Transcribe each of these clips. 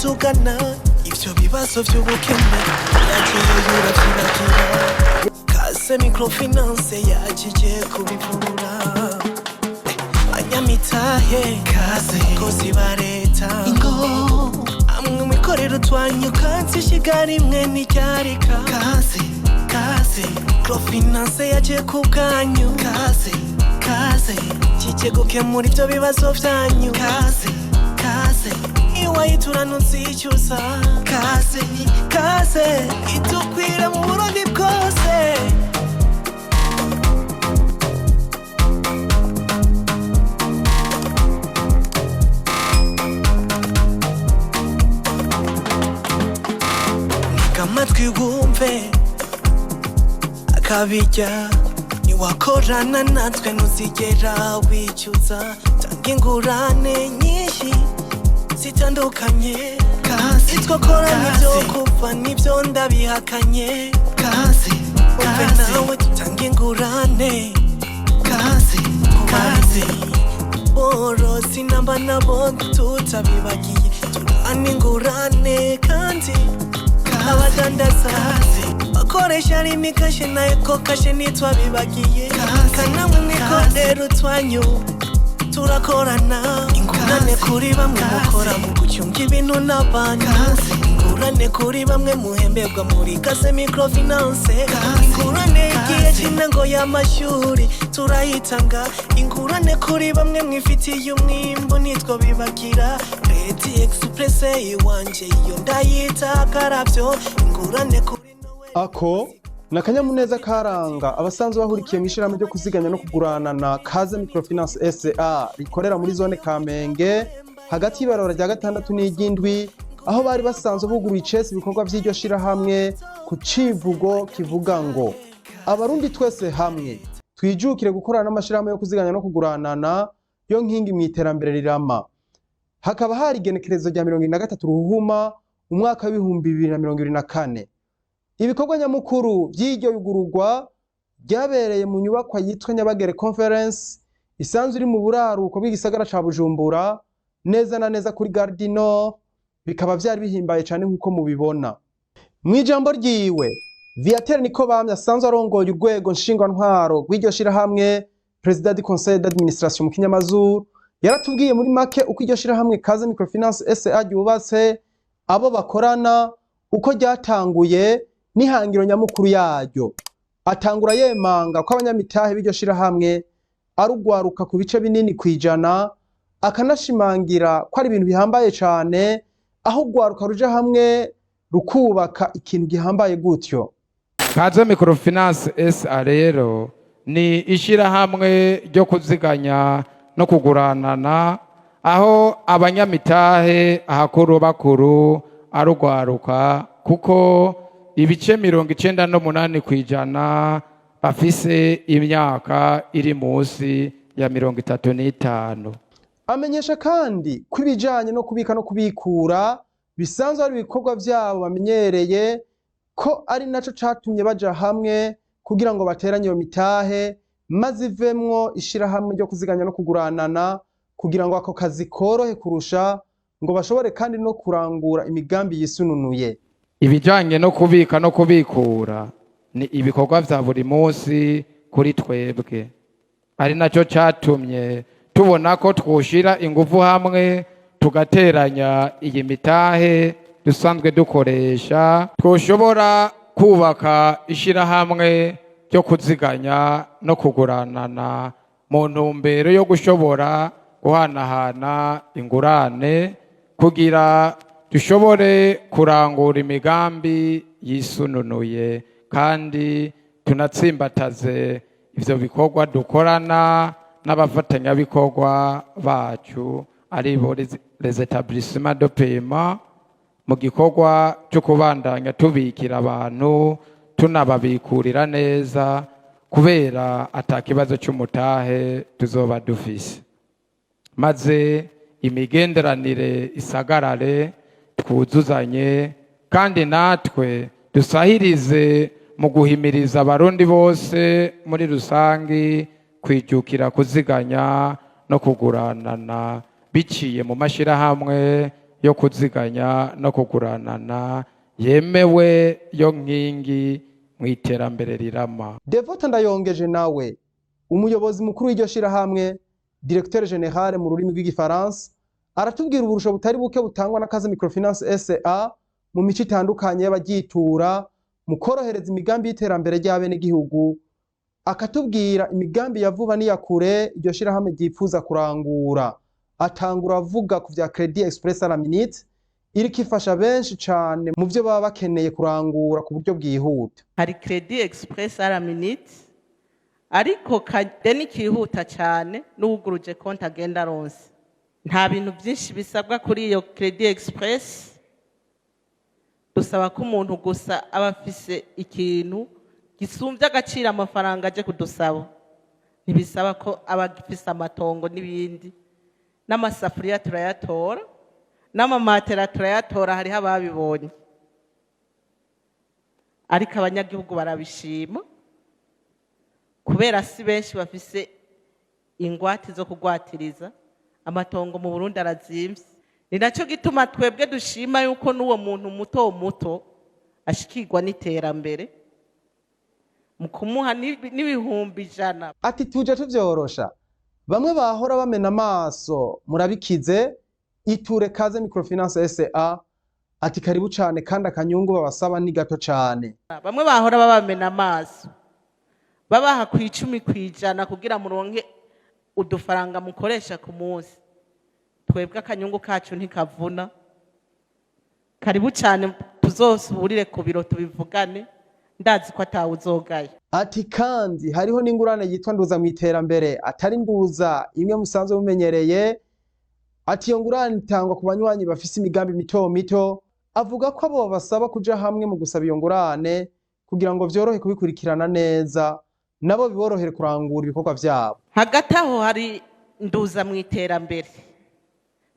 utugana, ivyo bibazo vy'ubukene yagiye uravyibagira. Kaze Microfinance yagiye kubivura. Banyamitahe, kaze. Kozi ba leta, ingo amwe mwikorera utwanyu, kansi ishiga rimwe ntiryarika. Kaze, kaze, Microfinance yaje ku bwanyu. Kaze, kaze, kije gukemura ivyo bibazo vyanyu. Kaze, kaze, iwayitura ntuzicuza. Kaze, kaze, itukwira mu Burundi bwose. Ntega amatwi wumve akabijya, niwakorana natwe ntuzigera wicuza. Tanga ingurane nyinshi zitandukanye. Kaze, itwakora nibyo kaze. Kuva nibyo ndabihakanye. Kaze, umve kaze. Nawe tutanga ingurane. Kaze, kaze. Borozi namba nabo tutabibagiye, turahana ingurane kandi abadandaza Kaze. bakoresha rimikashe na Eco Cash, ntitwabibagiye. Kaze, kanamwe mwikorera utwanyu, turakorana. Ingurane Kaze, kuri bamwe kaze. mukora mu gucunga ibintu n'abantu. Kaze. Ingurane kuri bamwe muhemberwa muri Kaze Microfinance. Kaze, ingurane igihe kaze. cy'intango y'amashuri turayitanga. Ingurane kuri bamwe mwifitiye umwimbu, nitwo bibagira. Crédit Express iwanje iyo ndayita akaravyo. Ingurane kuri Noel. Ako ni akanyamuneza karanga abasanzwe bahurikiye mu ishirahamwe ryo kuziganya no kugurana na Kaze Microfinance SA rikorera muri zone Kamenge, hagati y'ibarabara rya gatandatu n'iry'indwi, aho bari basanzwe buguruye icese ibikorwa vy'iryo shirahamwe ku civugo kivuga ngo: "Abarundi twese hamwe twijukire gukorana n'amashirahamwe yo kuziganya no kuguranana, yo nkingi mu iterambere rirama." Hakaba hari igenekerezo rya 23 Ruhuhuma umwaka w'2024. Ibikorwa nyamukuru vy'iryo yugururwa ryabereye mu nyubakwa yitwa Nyabagere Conference, isanzwe iri mu buraruko bw'igisagara ca Bujumbura, neza na neza kuri Gare du Nord. Bikaba vyari bihimbaye cane nk'uko mubibona. Mw'ijambo ryiwe, Viateur Nikobamye asanzwe arongoye urwego nshingwantwaro rw'iryo shirahamwe, président du conseil d'administration mu kinyamazuru, yaratubwiye muri make uko iryo shirahamwe Kaze Microfinance SA ryubatse, abo bakorana, uko ryatanguye n'ihangiro nyamukuru yaryo. Atangura yemanga ko abanyamitahe b'iryo shirahamwe ari urwaruka ku bice binini kwijana, akanashimangira ko ari ibintu bihambaye cane aho urwaruka ruja hamwe rukubaka ikintu gihambaye gutyo. Kaze Microfinance SA rero ni ishyirahamwe ryo kuziganya no kuguranana, aho abanyamitahe ahakuru bakuru ari urwaruka, kuko ibice 98% bafise imyaka iri munsi ya 35. Amenyesha kandi ko ibijanye no kubika no kubikura bisanzwe ari ibikorwa vyabo bamenyereye, ko ari naco catumye baja hamwe kugira ngo bateranye iyo mitahe maze ivemwo ishirahamwe ryo kuziganya no kuguranana, kugira ngo ako kazi korohe kurusha, ngo bashobore kandi no kurangura imigambi yisununuye. Ibijyanye no kubika no kubikura ni ibikorwa vya buri munsi kuri twebwe, ari nacyo cyatumye tubona ko twushira ingufu hamwe, tugateranya iyi mitahe dusanzwe dukoresha, twoshobora kubaka ishyirahamwe ryo kuziganya no kuguranana mu ntumbero yo gushobora guhanahana ingurane kugira dushobore kurangura imigambi yisununuye, kandi tunatsimbataze ivyo bikorwa dukorana n'abafatanyabikorwa bacu, ari bo les établissements de paiement, mu gikorwa cyo kubandanya tubikira abantu, tunababikurira neza, kubera ata kibazo cy'umutahe tuzoba dufise, maze imigenderanire isagarare, twuzuzanye, kandi natwe dusahirize mu guhimiriza Abarundi bose muri rusangi kwijukira kuziganya no kuguranana biciye mu mashyirahamwe yo kuziganya no kuguranana. yo kuziganya no kuguranana yemewe, yo nkingi mu iterambere rirama. Devota Ndayongeje nawe, umuyobozi mukuru w'iryo shirahamwe, directeur général mu rurimi rw'igifaransa, aratubwira uburusho butari buke butangwa na Kaze Microfinance SA mu mico itandukanye y'abagitura mu korohereza imigambi y'iterambere ry'abenegihugu, akatubwira imigambi ya vuba n'iya kure iryo shirahamwe ryipfuza kurangura. Atangura avuga ku vya Credit Express à la minute, iriko ifasha benshi cane mu vyo baba bakeneye kurangura ku buryo bwihuta. Hari Credit Express à la minute, ariko kadeni kihuta cyane n'uwuguruje konti agenda aronse. Nta bintu byinshi bisabwa kuri iyo Credit Express. Dusaba ko umuntu gusa aba afise ikintu gisumbye agaciro amafaranga aje kudusaba. Ntibisaba ko aba afise amatongo n'ibindi. N'amasafuriya turayatora, n'amamatera turayatora, hariho ababibonye. Ariko abanyagihugu barabishima kubera si benshi bafise ingwate zo kugwatiriza. Amatongo mu Burundi arazimvye. Ni nacyo gituma twebwe dushima yuko n'uwo muntu muto muto ashikirwa n'iterambere mu kumuha n'100,000. Ati tuje tuvyorosha, bamwe bahora bamena amaso murabikize, iture Kaze Microfinance SA. Ati karibu cane, kandi akanyungu babasaba ni gato cane. Bamwe bahora babamena amaso, babaha ku 10% kugira muronke udufaranga mukoresha ku munsi. Twebwe akanyungu kacu ntikavuna. Karibu cyane, tuzosuburire ku biro tubivugane, ndazi ko atawe uzogaye. Ati kandi hariho n'ingurane yitwa Nduza mu iterambere, atari nduza imwe musanzwe mumenyereye. Ati iyo ngurane itangwa ku banywanyi bafise imigambi mito mito. Avuga ko abo basaba kuja hamwe mu gusaba iyo ngurane kugira ngo vyorohe kubikurikirana neza, nabo biborohere kurangura ibikorwa vyabo. Hagati aho hari Nduza mu iterambere.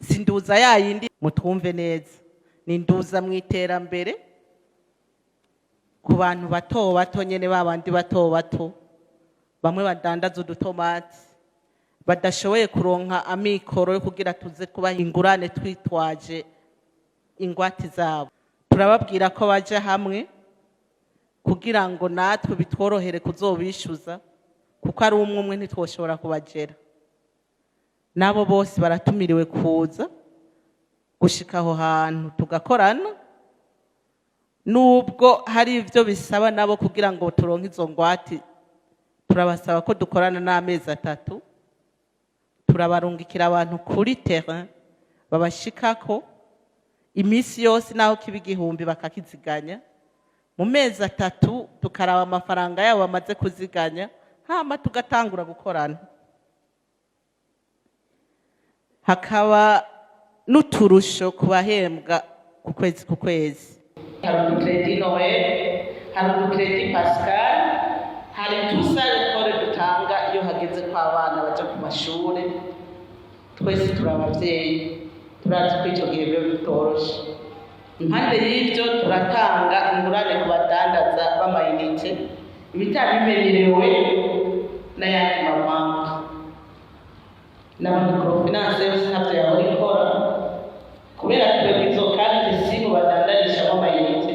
Si nduza yayindi, mutwumve neza, ni Nduza mu iterambere ku bantu bato bato nyene, babandi bato bato, bamwe badandaza udutomati, badashoboye kuronka amikoro yo kugira tuze kubaha ingurane twitwaje ingwate zabo. Turababwira ko baja hamwe kugira ngo natwe bitworohere kuzobishyuza, kuko ari umwe umwe ntitwoshobora kubagera. Nabo bose baratumiriwe kuza gushika aho hantu tugakorana, nubwo hari ibyo bisaba nabo kugira ngo turonke izo ngwate. Turabasaba ko dukorana n'amezi 3, turabarungikira abantu kuri terrain babashikako iminsi yose, naho kiba 1000 bakakiziganya. Mu mezi 3 tukaraba amafaranga yabo bamaze kuziganya, hama tugatangura gukorana. Hakaba n'uturusho ku bahembwa ku kwezi ku kwezi. Hari uducrédit Noël, hari uducrédit Pascal, hari tusare dutanga iyo hageze ko abana baja ku mashure. Twese turi abavyeyi, turazi ko ico gihe biba bitoroshe. Impande y'ibyo, turatanga ingurane ku badandaza b'amayinite, ibitari bimenyerewe n'ayandi mabanki n'amamicrofinance yose ntabyo yahora ikora, kubera twebwe izo carte SIM badandarishamo amayinite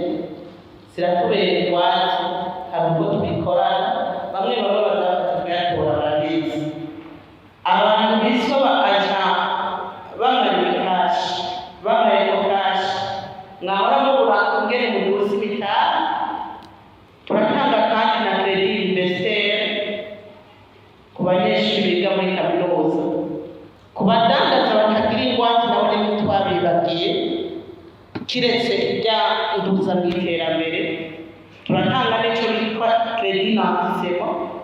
ziratubera ingwate. Hari ubwo tubikorana, bamwe bamwe bazafata kuyatora, barabizi. Abantu biswa ba agent bambaye cash, bambaye cash, mwahora mubura ingene muguza imitahe. Turatanga kandi na crédit universitaire ku banyeshuri biga muri kaminuza. Ku badandaza batagira ingwate nabo ntitwabibagiye, kiretse ibya Nduza mu iterambere, turatanga n'ico bitwa crédit nantissement.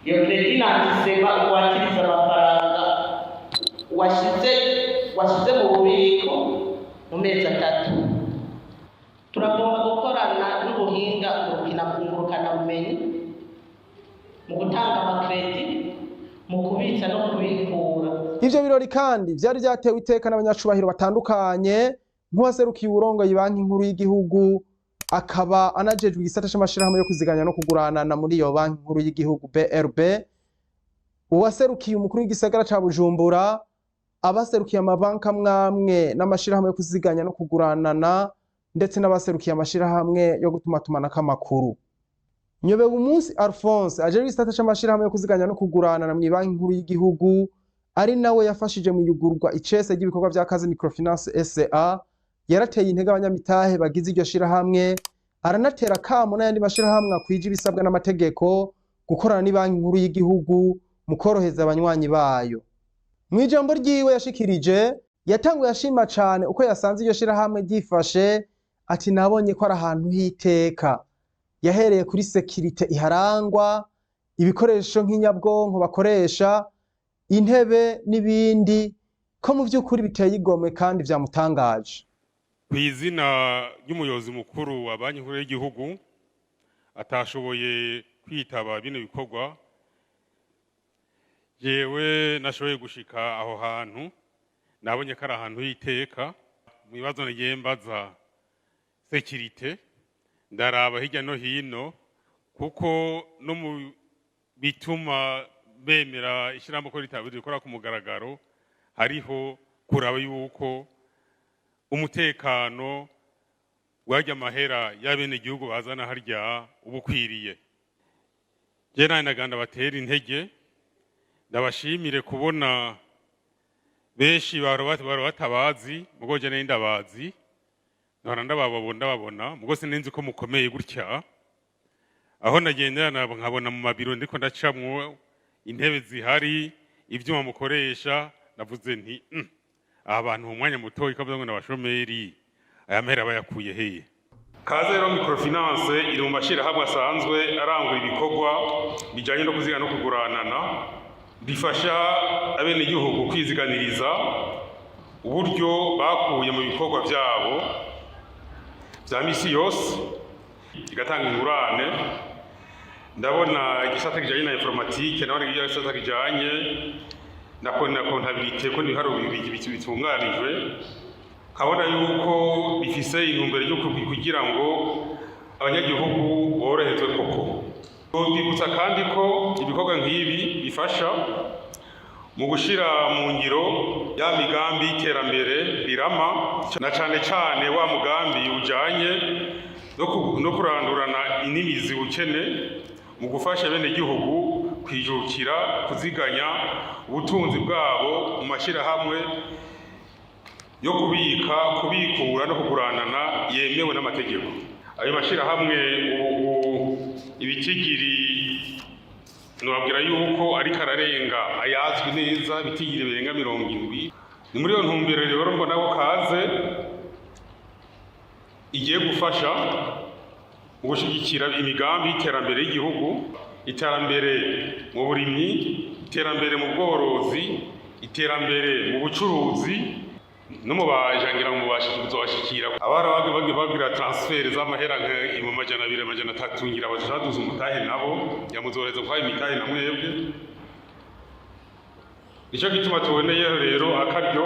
Iyo crédit nantissement ugwatiriza amafaranga washize mu bubiko mu mezi 3. Turagomba gukorana n'ubuhinga ngurukanabumenyi mu gutanga amacrédit, mu kubitsa no kubikura. Ivyo birori kandi vyari vyatewe iteka n'abanyacubahiro batandukanye, nk'uwaserukiye uwurongoye Banki Nkuru y'igihugu, akaba anajejwe igisata c'amashirahamwe yo kuziganya no kuguranana muri iyo Banki Nkuru y'igihugu BRB, uwaserukiye umukuru w'igisagara ca Bujumbura. Abaserukiye amabanki amwamwe n'amashirahamwe yo kuziganya no kuguranana, ndetse n'abaserukiye amashirahamwe yo gutumatumanako amakuru. Nyobewe umunsi Alphonse ajejwe igisata c'amashirahamwe yo kuziganya no kuguranana mw'ibanki nkuru y'igihugu, ari nawe yafashije mu iyugururwa icese ry'ibikorwa vya Kaze Microfinance SA, yarateye intege abanyamitahe bagize iryo shirahamwe, aranatera akamo n'ayandi mashirahamwe akwije ibisabwa n'amategeko gukorana n'ibanki nkuru y'igihugu mu korohereza abanywanyi bayo. Mw'ijambo ryiwe yashikirije, yatanguye ashima cane uko yasanze iryo shirahamwe ryifashe, ati nabonye ko ari ahantu h'iteka. Yahereye kuri sécurité iharangwa, ibikoresho nk'inyabwonko bakoresha, intebe n'ibindi, ko mu vy'ukuri biteye igomwe kandi vyamutangaje. Ku izina ry'umuyobozi mukuru wa Banki Nkuru y'igihugu atashoboye kwitaba bino bikorwa, jewe nashoboye gushika aho hantu, nabonye ko ari ahantu h'iteka. Mu bibazo nagiye mbaza sécurité, ndaraba hirya no hino, kuko no mu bituma bemera ishyirahamwe ko rikora ku mugaragaro hariho kuraba yuko umutekano w'arya mahera y'abenegihugu bazana harya uba ukwiriye. Je nawe naganda batera intege, ndabashimire kubona benshi bahora batabazi, mugo je nari ndabazi, nkora ndababona ndababona, mugo sinzi ko mukomeye gutya. Aho nagendera nkabona mu mabiro ndiko ndacamwo intebe zihari, ivyuma mukoresha, navuze nti aba bantu mu mwanya mutoyi kavuze ngo n'abashomeri, aya mahera bayakuye hehe? Kaze rero Microfinance iri mu mashirahamwe asanzwe arangura ibikorwa bijanye no kuziga no kuguranana, bifasha abenegihugu kwiziganiriza uburyo bakuye mu bikorwa vyabo vya misi yose, igatanga ingurane. Ndabona igisata kijanye na informatique, ndabona igisata kijanye na comptabilité, ko ibiharuro bitunganijwe, nkabona yuko bifise intumbero yo kugira ngo abanyagihugu boroherezwe koko. Twibutsa kandi ko ibikorwa nk'ibi bifasha mu gushira mu ngiro ya migambi y'iterambere rirama, na cane cane wa mugambi ujanye no kurandurana inimizi ubukene, mu gufasha bene gihugu kwijukira kuziganya ubutunzi bwabo mu mashirahamwe yo kubika, kubikura no kuguranana yemewe n'amategeko. Ayo mashirahamwe ubu ibitigiri nababwira yuko ariko ararenga ayazwi neza, ibitigiri birenga 70. Ni muri iyo ntumbero rero mbona ko Kaze igiye gufasha mu gushyigikira imigambi y'iterambere y'igihugu: iterambere mu burimyi, iterambere mu bworozi, iterambere mu bucuruzi no mu bajangira mu mubashikira abara bagira transfert z'amahera nka mu 200, 300, ngira bashaduza umutahe nabo yamuzoreza kwa imitahe na mwebwe. Nico gituma tuboneyeho rero akaryo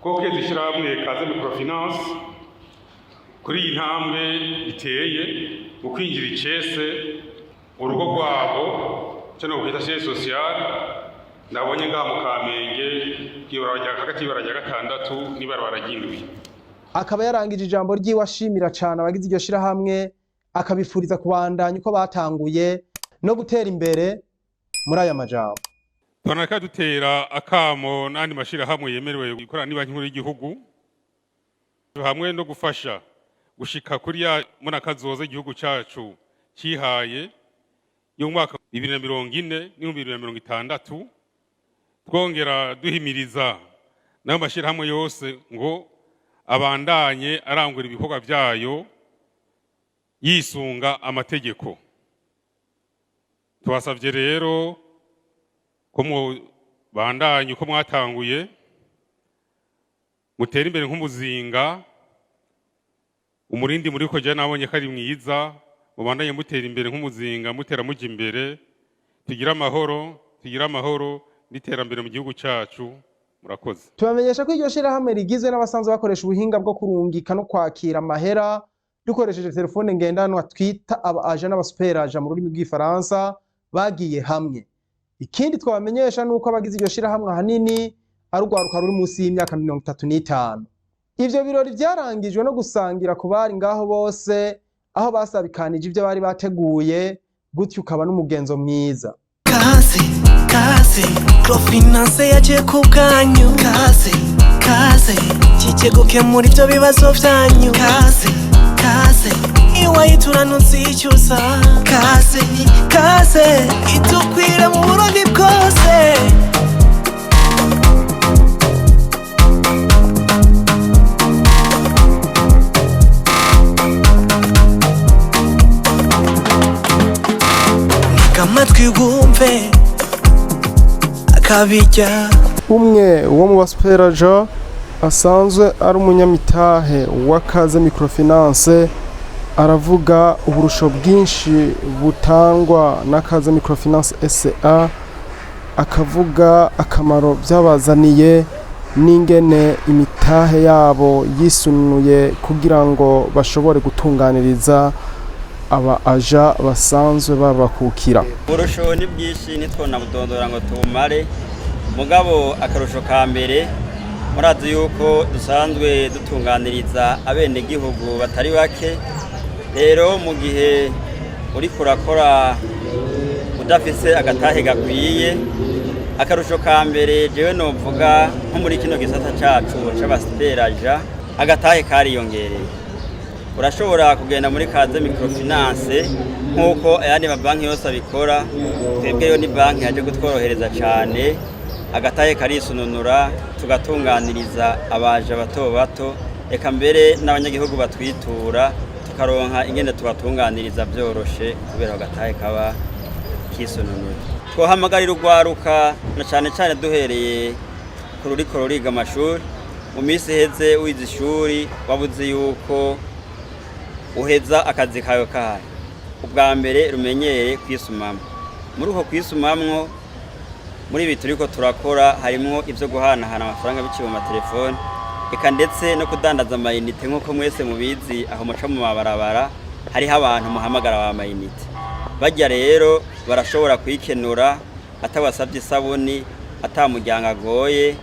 ko keza ishyirahamwe Kaze Microfinance kuri iyi ntambwe iteye mu kwinjira icese urugo rwabo, cyo no kwita siège social nabonye ngaha mu Kamenge, kw'ibarabara hagati y'ibarabara rya gatandatu n'ibarabara ry'indwi. Akaba yarangije ijambo ryiwe ashimira cane abagize iryo shirahamwe, akabifuriza kubandanya uko batanguye no gutera imbere muri aya majambo: Turanaka dutera akamo n'andi mashirahamwe yemerewe gukorana n'ibanki nkuru y'igihugu, hamwe no gufasha gushika kuri ya mbonakazoza igihugu cacu cihaye y'umwaka 2040 n'2060. Twongera duhimiriza n'ayo mashirahamwe yose ngo abandanye arangura ibikorwa vyayo yisunga amategeko. Tubasavye rero ko mubandanye uko mwatanguye, mutere imbere nk'umuzinga. Umurindi muri ko je nabonye ko ari mwiza, mubandanye mutera imbere nk'umuzinga, mutera muja imbere, tugire amahoro, tugire amahoro n'iterambere mu gihugu cacu. Murakoze. Tubamenyesha ko iryo shirahamwe rigizwe n'abasanzwe bakoresha ubuhinga bwo kurungika no kwakira amahera dukoresheje telefone ngendanwa, twita aba agent n'aba super agent mu rurimi rw'igifaransa, bagiye hamwe. Ikindi twabamenyesha nuko abagize iryo shirahamwe ahanini Ari urwaruka ruri munsi y'imyaka 35. Ivyo birori vyarangijwe no gusangira ku bari ngaho bose, aho basabikanije ivyo bari bateguye, gutyo ukaba n'umugenzo mwiza. Kaze, kaze. Microfinance yaje ku bwanyu. Kaze, kaze. Kije gukemura ivyo bibazo vyanyu. Kaze, kaze. Iwayitura ntuzicuza. Kaze. Kaze itukwira mu Burundi bwose. Ntega amatwi wumve akabijya. Umwe wo mu basuperaja asanzwe ari umunyamitahe wa Kaze Microfinance aravuga uburusho bwinshi butangwa na Kaze Microfinance SA, akavuga akamaro byabazaniye n'ingene imitahe yabo yisunuye kugira ngo bashobore gutunganiriza aba aja basanzwe babakukira. Uburusho ni bwinshi, ntitwonabudondora ngo tubumare. Mugabo akarusho ka mbere, murazi yuko dusanzwe dutunganiriza abenegihugu batari bake. Rero mu gihe uriko urakora udafise agatahe gakwiye, akarusho ka mbere jewe novuga nko muri kino gisata cacu c'abasiperaja, agatahe kariyongereye. Urashobora kugenda muri Kaze Microfinance nk'uko ayandi mabanki yose abikora. Twebwe yo ni banki yaje kutworohereza cyane, agatahe karisununura, tugatunganiriza abaja bato bato, reka mbere n'abanyagihugu batwitura tukaronka ingene tubatunganiriza byoroshe, kubera ako gatahe kaba kisununura. Twohamagarira urwaruka, na cyane cyane duhereye ku ruriko ruriga amashuri. Mu minsi iheze wize ishuri wabuze yuko uheza akazi kawe kahari. Ubwa mbere rumenyere kwisumamwo. Muri uko kwisumamwo, muri ibi turiko turakora harimwo ibyo guhanahana amafaranga biciye mu matelefone, eka ndetse no kudandaza amayinite. Nk'uko mwese mubizi, aho muca mu mabarabara hariho abantu muhamagara ba mayinite. Bajya rero barashobora kwikenura atabasabye isabuni, atamuryango agoye,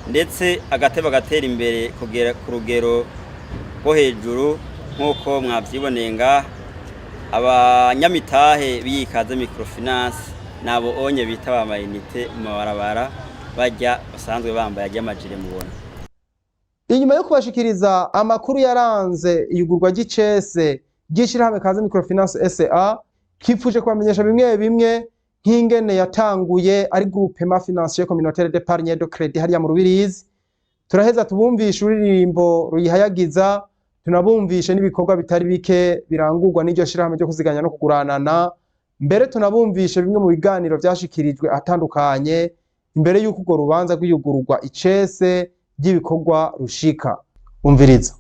ndetse agateba agatera imbere kugera ku rugero rwo hejuru, nk'uko mwabyiboneye ngaha. Abanyamitahe b'iyi Kaze Microfinance nabo onye bita ba mayinite mu mabarabara, bajya basanzwe bambaye ajya amajire mubona. Inyuma yo kubashikiriza amakuru yaranze iyugurwa ry'icese ry'ishirahamwe Kaze Microfinance SA, kifuje kubamenyesha bimwe bimwe nk'ingene yatanguye ari Groupement Financier Communautaire d'Epargne de Crédit hariya mu Rubirizi. Turaheza tubumvishe ururirimbo ruyihayagiza, tunabumvishe n'ibikorwa bitari bike birangurwa n'iryo shirahamwe ryo kuziganya no kuguranana. Mbere tunabumvishe bimwe mu biganiro vyashikirijwe atandukanye imbere y'uko urwo rubanza rw'iyugururwa icese ry'ibikorwa rushika. Umviriza.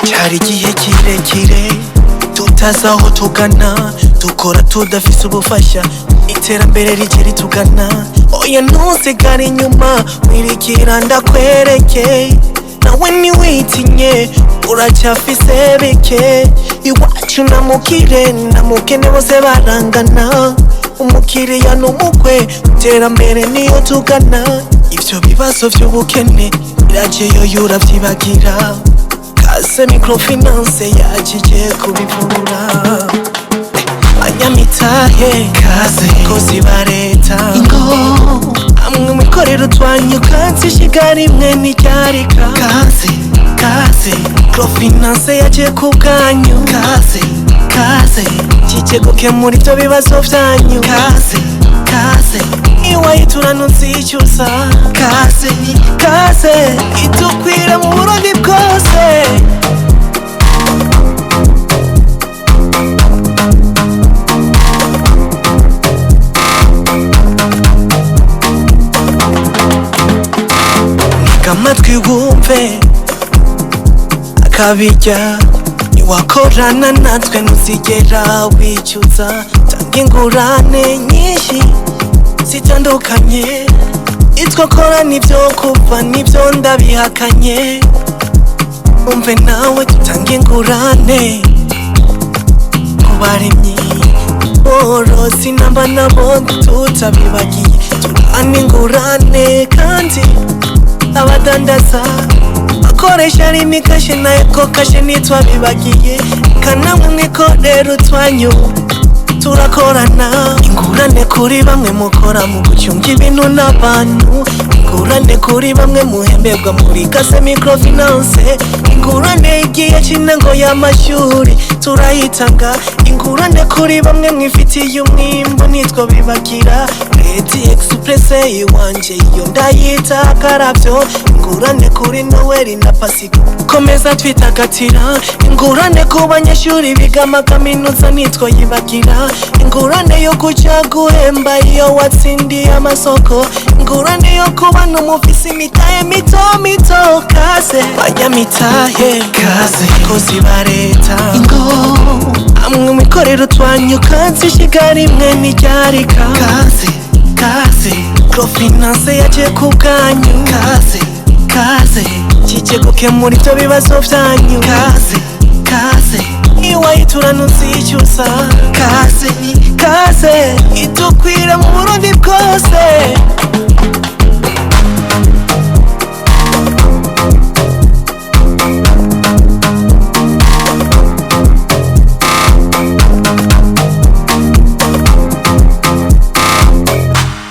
Cyari igihe kirekire tutazi aho tugana, dukora tudafise ubufasha, iterambere rije ritugana. Oya, ntusigare inyuma, wirikira ndakwereke. Nawe ntiwitinye, uracyafise bike. Iwacu na mukire na mukene bose barangana, umukiriya n'umukwe, iterambere niyo tugana. Ivyo bibazo vy'ubukene birajeyo uravyibagira. Kaze Microfinance yaje kubivura. Banyamitahe, Kaze. Kozi ba leta, Ingo. Amwe mwikorera utwanyu kansi ishiga rimwe ntiryarika. Kaze, kaze. Microfinance yaje ku bwanyu. Kaze, kaze. Kije gukemura ivyo bibazo vyanyu. Kaze, kaze. Iwayitura ntuzicuza. Kaze. Kaze itukwira mu Burundi bwose. Ntega amatwi wumve akabijya. Niwakorana natwe ntuzigera wicuza. Tanga ingurane nyinshi zitandukanye. Itwo kora nivyo kuva nivyo ndabihakanye. Umve nawe tutange ingurane ku barimyi, borozi namba nabo tutabibagiye. Turane ingurane kandi abadandaza bakoresha Lumicash na EcoCash ntitwabibagiye. Kanamwe mwikorera utwanyu, turakorana. Ingurane kuri bamwe mukora mu gucunga ibintu n'abantu, ingurane kuri bamwe muhemberwa muri Kaze Microfinance, ingurane igihe c'intango y'amashuri turayitanga, ingurane kuri bamwe mwifitiye umwimbu nitwo bibagira. Credit Express iwanje iyo ndayita akaravyo. Ingurane kuri Noweli na Pasika, komeza twitagatira. Ingurane ku banyeshuri biga amakaminuza nitwo yibagira. Ingurane yo kuja guhemba iyo watsindiye amasoko, ingurane yo kuba n'umufisi imitahe mito mito. Kaze banyamitahe, Kaze. Kozi ba leta, Ingo. Amwe mwikorera utwanyu, kazi ishiga rimwe ntiryarika. Kaze, kaze. Microfinance yaje ku bwanyu. Kaze, kaze. Kije gukemura ibyo bibazo byanyu. Kaze, kaze. Iwayitura ntuzicyusa. Kaze. Kaze idukwira mu Burundi bwose.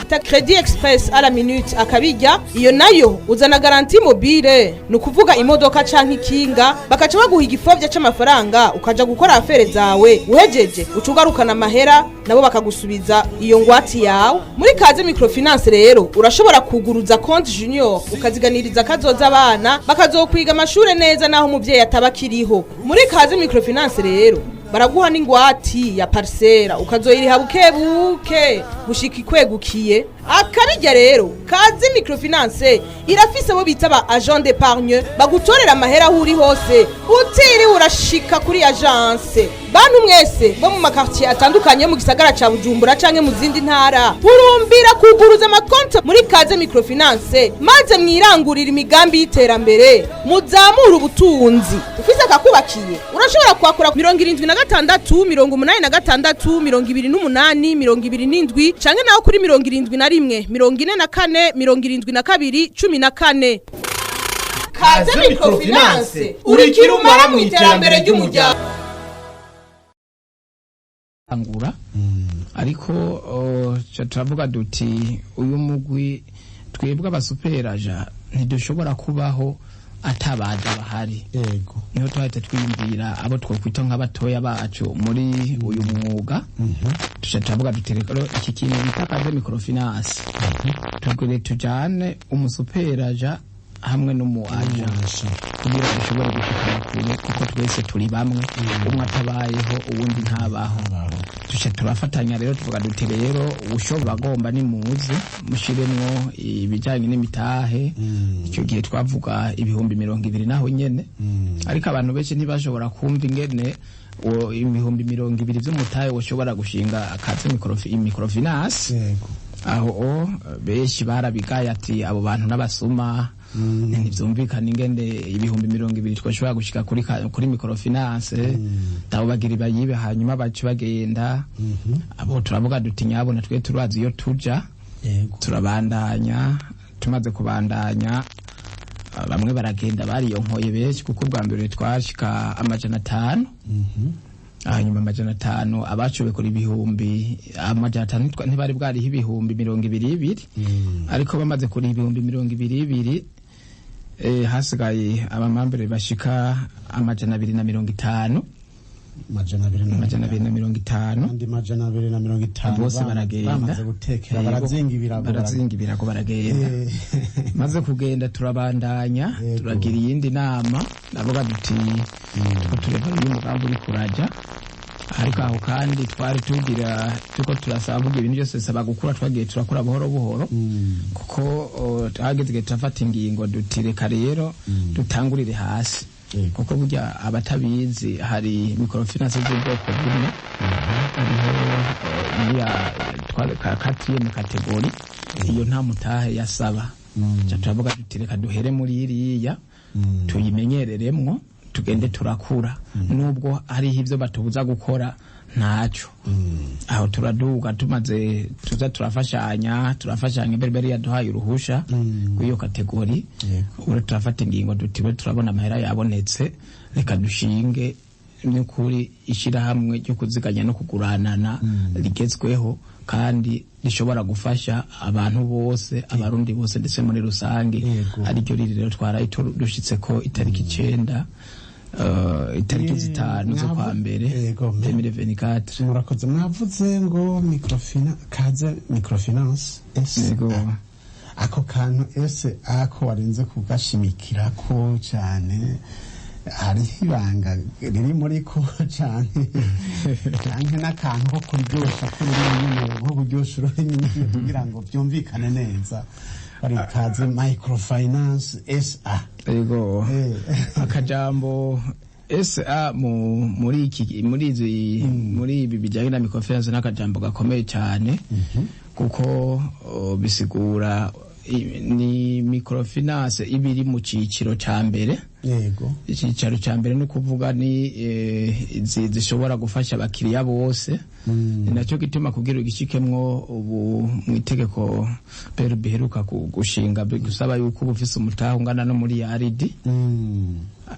Ta Credit Express à la minute akabijya iyo nayo uzana garantie mobile, ni ukuvuga imodoka canke ikinga, bakaca baguha igifovya c'amafaranga ukaja gukora affaires zawe. Uhejeje uca ugarukana amahera, nabo bakagusubiza iyo ngwati yawe. Muri Kaze Microfinance rero urashobora kuguruza konti junior, ukaziganiriza kazoza abana bakazokwiga amashure neza naho umuvyeyi ataba akiriho. Muri Kaze Microfinance rero baraguha n'ingwati ya parisera, ukazoyiriha buke buke gushika ikwegukiye. Akabirya rero, Kaze Microfinance irafise abo bita ba agent d'épargne bagutorera amahera aho uri hose utiriwe urashika kuri agence. Bantu mwese bo mu makartier atandukanye yo mu gisagara ca Bujumbura canke mu zindi ntara, hurumbira kuguruza amakonti muri Kaze Microfinance, maze mwirangurira imigambi y'iterambere, muzamure ubutunzi. Ufise akakubakiye urashobora kwakura 76 86 28 27, canke naho kuri 71 44 72 14. Kaze Microfinance, urikira umara mu iterambere ry'umuryango. Angura ariko turavuga duti uyu mugwi twebwe abasuperaja ntidushobora kubaho atabaza bahari. Yego. Niho twahita twiyumvira abo twokwita nk'abatoya bacu muri uyu mwuga, tuca turavuga duti rero iki kintu bita Kaze Microfinance tubwire tujane umusuperaja hamwe n'umu aja kugira dushobore gushikana kure, kuko twese turi bamwe, umwe atabayeho uwundi ntabaho. Tuca turafatanya rero, tuvuga duti rero ushobora agomba nimuze mushiremwo ibijanye n'imitahe. Icyo gihe twavuga 20,000 naho nyene, ariko abantu benshi ntibashobora kumva ingene 20,000 vy'umutahe woshobora gushinga Akaze Microfinance. Yego. Aho o benshi barabigaye ati abo bantu n'abasuma, ntivyumvikana ingene 20,000 twashobora gushika kuri microfinance, abo bagira bayibe hanyuma bace bagenda. Abo turavuga duti nyabona twe turazi iyo tuja. Yego. Turabandanya, tumaze kubandanya bamwe baragenda bariyonkoye benshi, kuko ubwa mbere twashika 500, hanyuma 500 abashoboye kuri 500,000 ntibari bwariho 20,000, ariko bamaze kuri 20,000 hasigaye abamambere bashika 250. 250. 250. Andi 250. Bose baragenda. Bamaze gutekera. Yego. Barazinga ibirago. Barazinga ibirago baragenda. Maze kugenda turabandanya. Yego. Turagira iyindi nama, navuga duti tuko tureba uyu mugambi uri kuraja, ariko aho kandi twari tugira tuko turasaba kugira ibintu byose bisaba gukura, twagiye turakura buhoro buhoro, kuko hageze igihe turafata ingingo duti reka rero dutangurire hasi. Kuko burya abatabizi, hari microfinance z'ubwoko bumwe. Hariho iya quatrième catégorie, iyo nta mutahe yasaba. Ca turavuga tuti reka duhere muri iriya, tuyimenyereremwo, tugende turakura, nubwo hariho ibyo batubuza gukora, ntaco. Aho turaduga, tumaze tuza turafashanya, turafashanya mbere yaduhaye uruhusha rw'iyo catégorie. Ubu turafata ingingo duti we turabona amahera yabonetse, reka dushinge n'ukuri ishyirahamwe ryo kuziganya no kuguranana rigezweho kandi rishobora gufasha abantu bose, Abarundi bose ndetse muri rusange, ariryo riri rero twaraye dushitse ko itariki 9, itariki 5 z'ukwa mbere 2024. Murakoze. Mwavuze ngo Kaze Microfinance Yego. Ako kantu ese ako warinze kugashimikirako cyane, hariho ibanga riri muri ko cyane, canke n'akantu ko kuryosha k'ururimi nyene, ko kuryosha ururimi nyene kugira ngo byumvikane neza, bari Kaze Microfinance SA? Yego, akajambo SA mu muri iki muri izi muri ibi bijyanye na microfinance n'akajambo gakomeye cyane, kuko bisigura ni microfinance iba iri mu ciciro ca mbere. Icyicaro cya mbere ni ukuvuga ni izi zishobora gufasha abakiriya bose. Ni nacyo gituma kugira ugishikemwo ubu mu itegeko BRB biheruka gushinga bigusaba yuko uba ufise umutahe ungana no muri yaridi.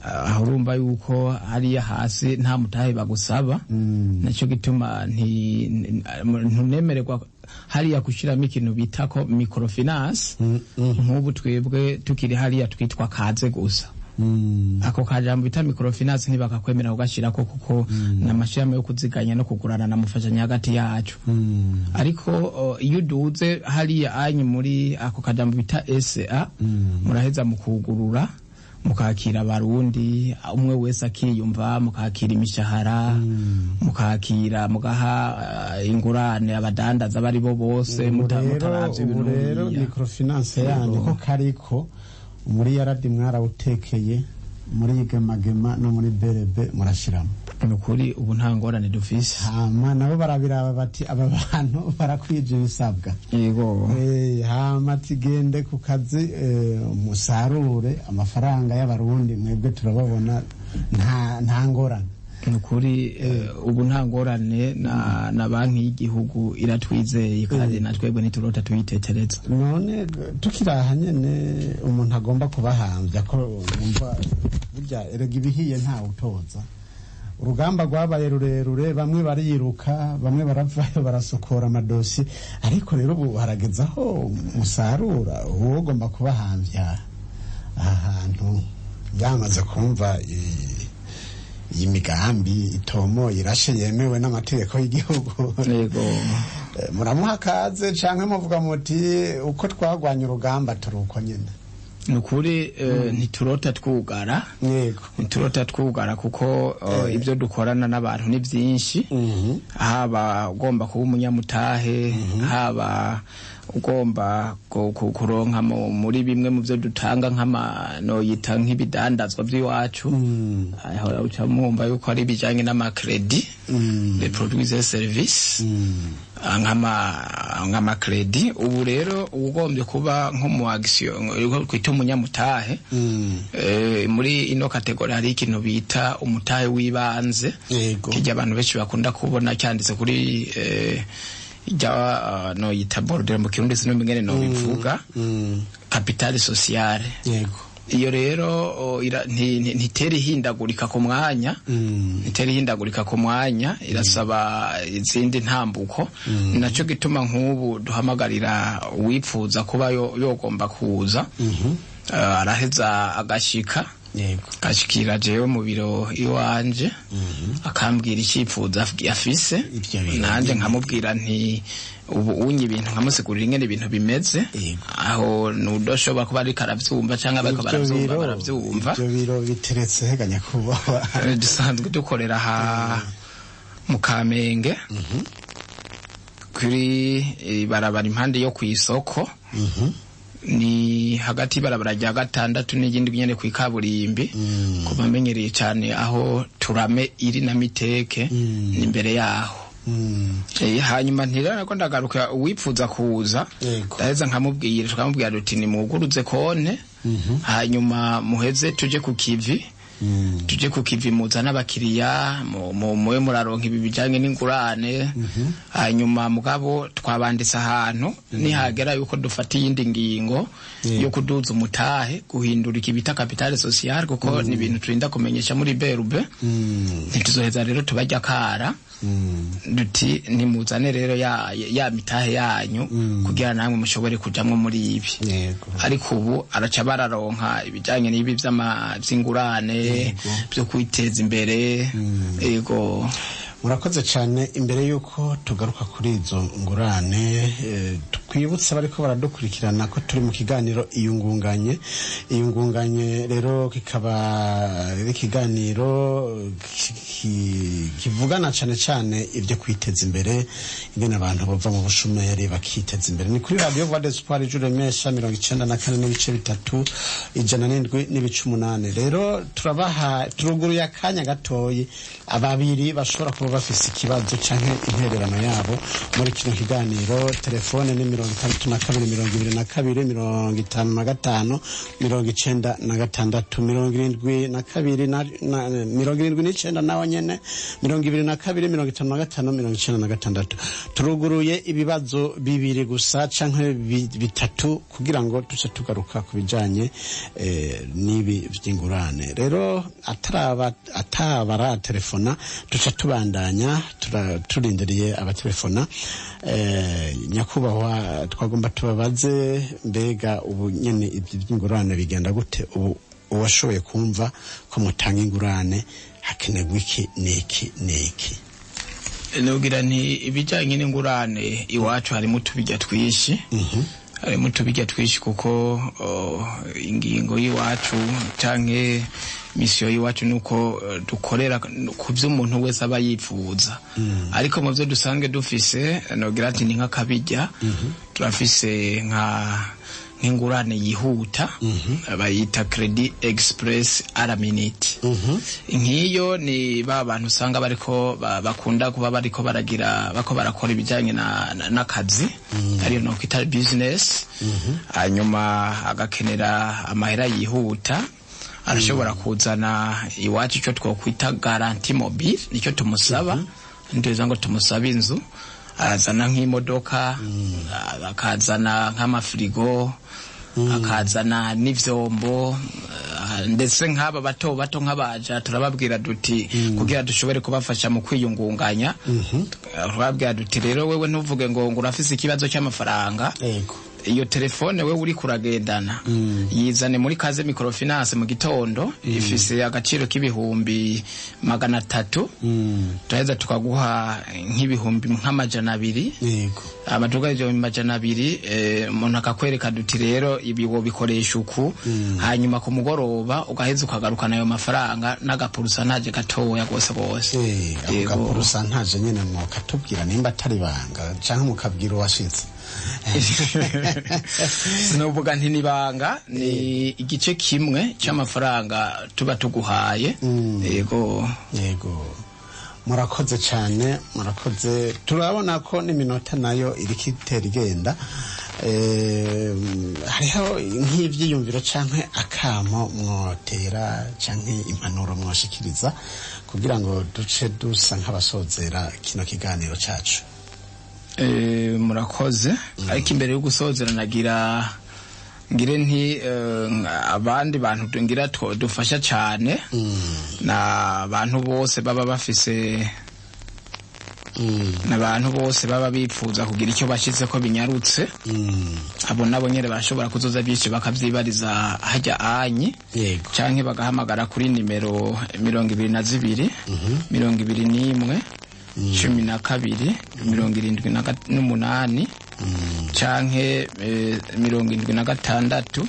Aho urumva yuko hariya hasi nta mutahe bagusaba. Nacyo gituma ntunemererwa hariya gushyiramo ikintu bita ko microfinance. Nk'ubu twebwe tukiri hariya twitwa Kaze gusa. Ako kajambo bita microfinance ntibakakwemera kugashyirako, kuko ni amashyirahamwe yo kuziganya no kugurana na mufashanya hagati yacu. Ariko iyo uduze hariya anyi muri ako kajambo bita SA, muraheza mukugurura, mukakira Abarundi, umwe wese akiyumva, mukakira imishahara, mukakira, mugaha ingurane abadandaza bari bo bose, mutaravye ubu ibintu rero biriya. Microfinance yanyu ko kariko muri yaradi mwarawutekeye, muri gemagema no muri BRB murashiramo? Ni ukuri ubu nta ngorane dufise. Hama nabo barabiraba bati aba bantu barakwije ibisabwa. Yego. Hama tigende ku kazi, musarure amafaranga y'Abarundi, mwebwe turababona nta ngorane. Ni ukuri ubu nta ngorane, na banki y'igihugu iratwizeye, kandi na twebwe ntiturota tuyitetereza. None tukiri aha nyene, umuntu agomba kubahambya ko wumva burya erega ibihiye ntawe utoza. Urugamba rwabaye rurerure, bamwe bariruka, bamwe baravayo barasokora amadosiye, ariko rero ubu harageze aho musarura. Uwo ugomba kubahambya aha hantu yamaze kumva iyi migambi itomoye, irashe, yemewe n'amategeko y'igihugu. Yego. Muramuha kaze canke muvuga muti uko twagwanye urugamba turi uko nyene? Ni ukuri ntiturota twugara. Ntiturota twugara, kuko ibyo dukorana n'abantu ni byinshi, haba ugomba kuba umunyamutahe, haba ugomba kuronka muri bimwe mu byo dutanga nk'ama noyita nk'ibidandazwa by'iwacu. Aho uca mwumva yuko ari ibijyanye n'ama crédits, les produits et services, nk'ama crédits. Ubu rero ugombye kuba nko mu action kwita umunyamutahe, muri ino catégorie hari ikintu bita umutahe w'ibanze, kijya abantu benshi bakunda kubona cyanditse kuri ijya no yita bordereau mu Kirundi, sinumva ingene no bivuga, capital social. Iyo rero ntitera ihindagurika ku mwanya, ntitera ihindagurika ku mwanya, irasaba izindi ntambuko. Nacyo gituma nk'ubu duhamagarira uwipfuza kuba yogomba kuza, araheza agashika, agashikira jewe mu biro iwanje, akambwira icyifuzo afise, nanjye nkamubwira nti ubu unye ibintu, nkamusigurira ingene ibintu bimeze. Aho nudoshobora kuba ariko aravyumva canke bariko Ivyo baravyumva, baravyumva. Ivyo biro biteretse hega, nyakubahwa? Dusanzwe dukorera aha mu Kamenge, kuri ibarabara impande yo kw'isoko. Ni hagati y'ibarabara rya gatandatu n'iyindi nyene kw'ikaburimbi, ku bamenyereye cyane aho turame iri na miteke, ni imbere yaho. Hanyuma ntirana ko ndagaruka, uwipfuza kuza ndaheza nkamubwira, tukamubwira duti nimuguruze konte, hanyuma muheze tuje ku kivi, tuje ku kivi, muzane abakiriya, mube muraronka ibi bijanye n'ingurane. Hanyuma mugabo twabanditse ahantu, nihagera yuko dufata iyindi ngingo yo kuduza umutahe, guhindura iki bita capital social, kuko ni ibintu turinda kumenyesha muri BRB, ntituzoheza rero tubarya kara duti nimuzane rero ya mitahe yanyu kugira namwe mushobore kujamwo muri ibi. Ariko ubu araca bararonka ibijanye n'ibi vy'ingurane byo kwiteza imbere, yego. Murakoze cyane. Imbere y'uko tugaruka kuri izo ngurane, twibutse bariko baradukurikirana ko turi mu kiganiro Iyungunganye. Iyungunganye rero kikaba ari ikiganiro kivugana cyane cyane ibyo kwiteza imbere, ingene abantu bava mu bushomeri bakiteza imbere. Ni kuri Radio Voix d'Espoir, ijuru remesha, 94.3, 107.8. Rero turabaha, turuguruye akanya gatoyi, ababiri bashobora kuba bafise ikibazo canke intererano yabo muri kino kiganiro. Telefone ni 62 22 55 96, 72 79 nawe nyene 22 55 96. Turuguruye ibibazo bibiri gusa canke bitatu kugira ngo tuce tugaruka ku bijanye n'ibi vy'ingurane. Rero ataraba atabara telefona, tuca tubandanya, turindiriye abatelefona. Nyakubahwa, twagomba tubabaze, mbega ubu nyene ibyo by'ingurane bigenda gute? Ubu uwashoboye kumva ko mutanga ingurane, hakenerwa iki n'iki n'iki? Nugira nti ibijyanye n'ingurane iwacu harimo utubirya twinshi, harimo utubirya twinshi, kuko ingingo y'iwacu canke misiyo y'iwacu ni uko dukorera ku byo umuntu wese aba yifuza. Ariko mu byo dusanzwe dufise, nogira ati ni nk'akabirya, turafise nka nk'ingurane yihuta bayita Credit Express à la minute. Nk'iyo ni ba bantu usanga bariko bakunda kuba bariko baragira, bako barakora ibijyanye n'akazi, ariyo no kwita business, hanyuma agakenera amahera yihuta, arashobora kuzana iwacu icyo twokwita garantie mobile. Nicyo tumusaba, ntituza ngo tumusabe inzu, arazana nk'imodoka, akazana nk'amafirigo, akazana n'ivyombo, ndetse nk'aba bato bato nk'abaja turababwira duti kugira dushobore kubafasha mu kwiyungunganya, turababwira duti rero wewe ntuvuge ngo urafise ikibazo cy'amafaranga, iyo telefone wewe uri kuragendana yizane muri Kaze Microfinance mu gitondo, ifise agaciro k'300,000, turaheza tukaguha nk'ibihumbi nk'200. Amatuka 200,000, umuntu akakwereka duti rero ibi wobikoresha uku, hanyuma ku mugoroba ugaheza ukagarukana ayo mafaranga n'aga pourcentage gatoya gose gose. Ako ga pourcentage nyene mwokatubwira nimba atari banga, canke mukabwira uwashitse. Sinovuga nti nibanga, ni igice kimwe cy'amafaranga tuba tuguhaye, yego. Yego, murakoze cyane, murakoze. Turabona ko n'iminota nayo iriko itera igenda. Hariho nk'ivyiyumviro canke akamo mwotera canke impanuro mwoshikiriza kugira ngo duce dusa nk'abasozera kino kiganiro cacu? Murakoze. Ariko imbere yo gusozera nagira ngire nti abandi bantu ngira dufasha cyane na abantu bose baba bafise, n'abantu bose baba bipfuza kugira icyo bashize ko binyarutse, abo nabo nyene bashobora kuzoza byinshi bakavyibariza hajya anyi, canke bagahamagara kuri nimero 22 21 12 78 canke 76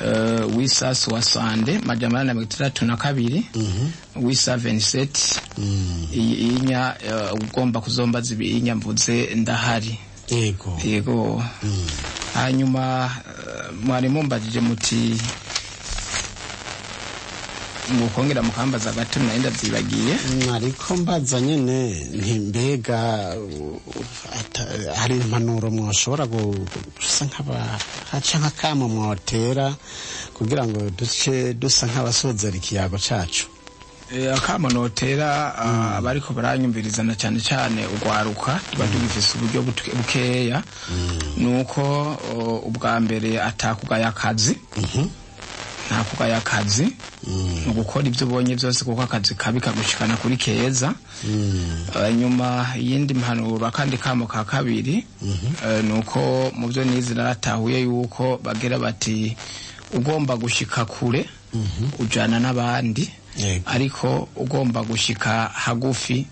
862 862 827. Inya ugomba kuzombaza ibinya mvuze ndahari. Yego. Yego. Hanyuma mwari mumbajije muti mukongera mukambaza gato, nari ndavyibagiye. Ariko mbaza nyene nti mbega hari impanuro mwoshobora gusa nk'abahaca nk'akamo mwotera kugira ngo duce dusa nk'abasozera ikiyago cacu? Akamo notera abariko baranyumviriza, na cyane cyane ugwaruka tuba tugifise uburyo bukeya, nuko ubwa mbere atakugaya akazi, nta kugaya akazi, ni ugukora ibyo ubonye byose, kuko akazi kabi kagushikana kuri keza. Hanyuma iyindi mpanuro, akandi kamo ka kabiri, ni uko mu byo nize naratahuye yuko bagira bati ugomba gushika kure ujana n'abandi, ariko ugomba gushika hagufi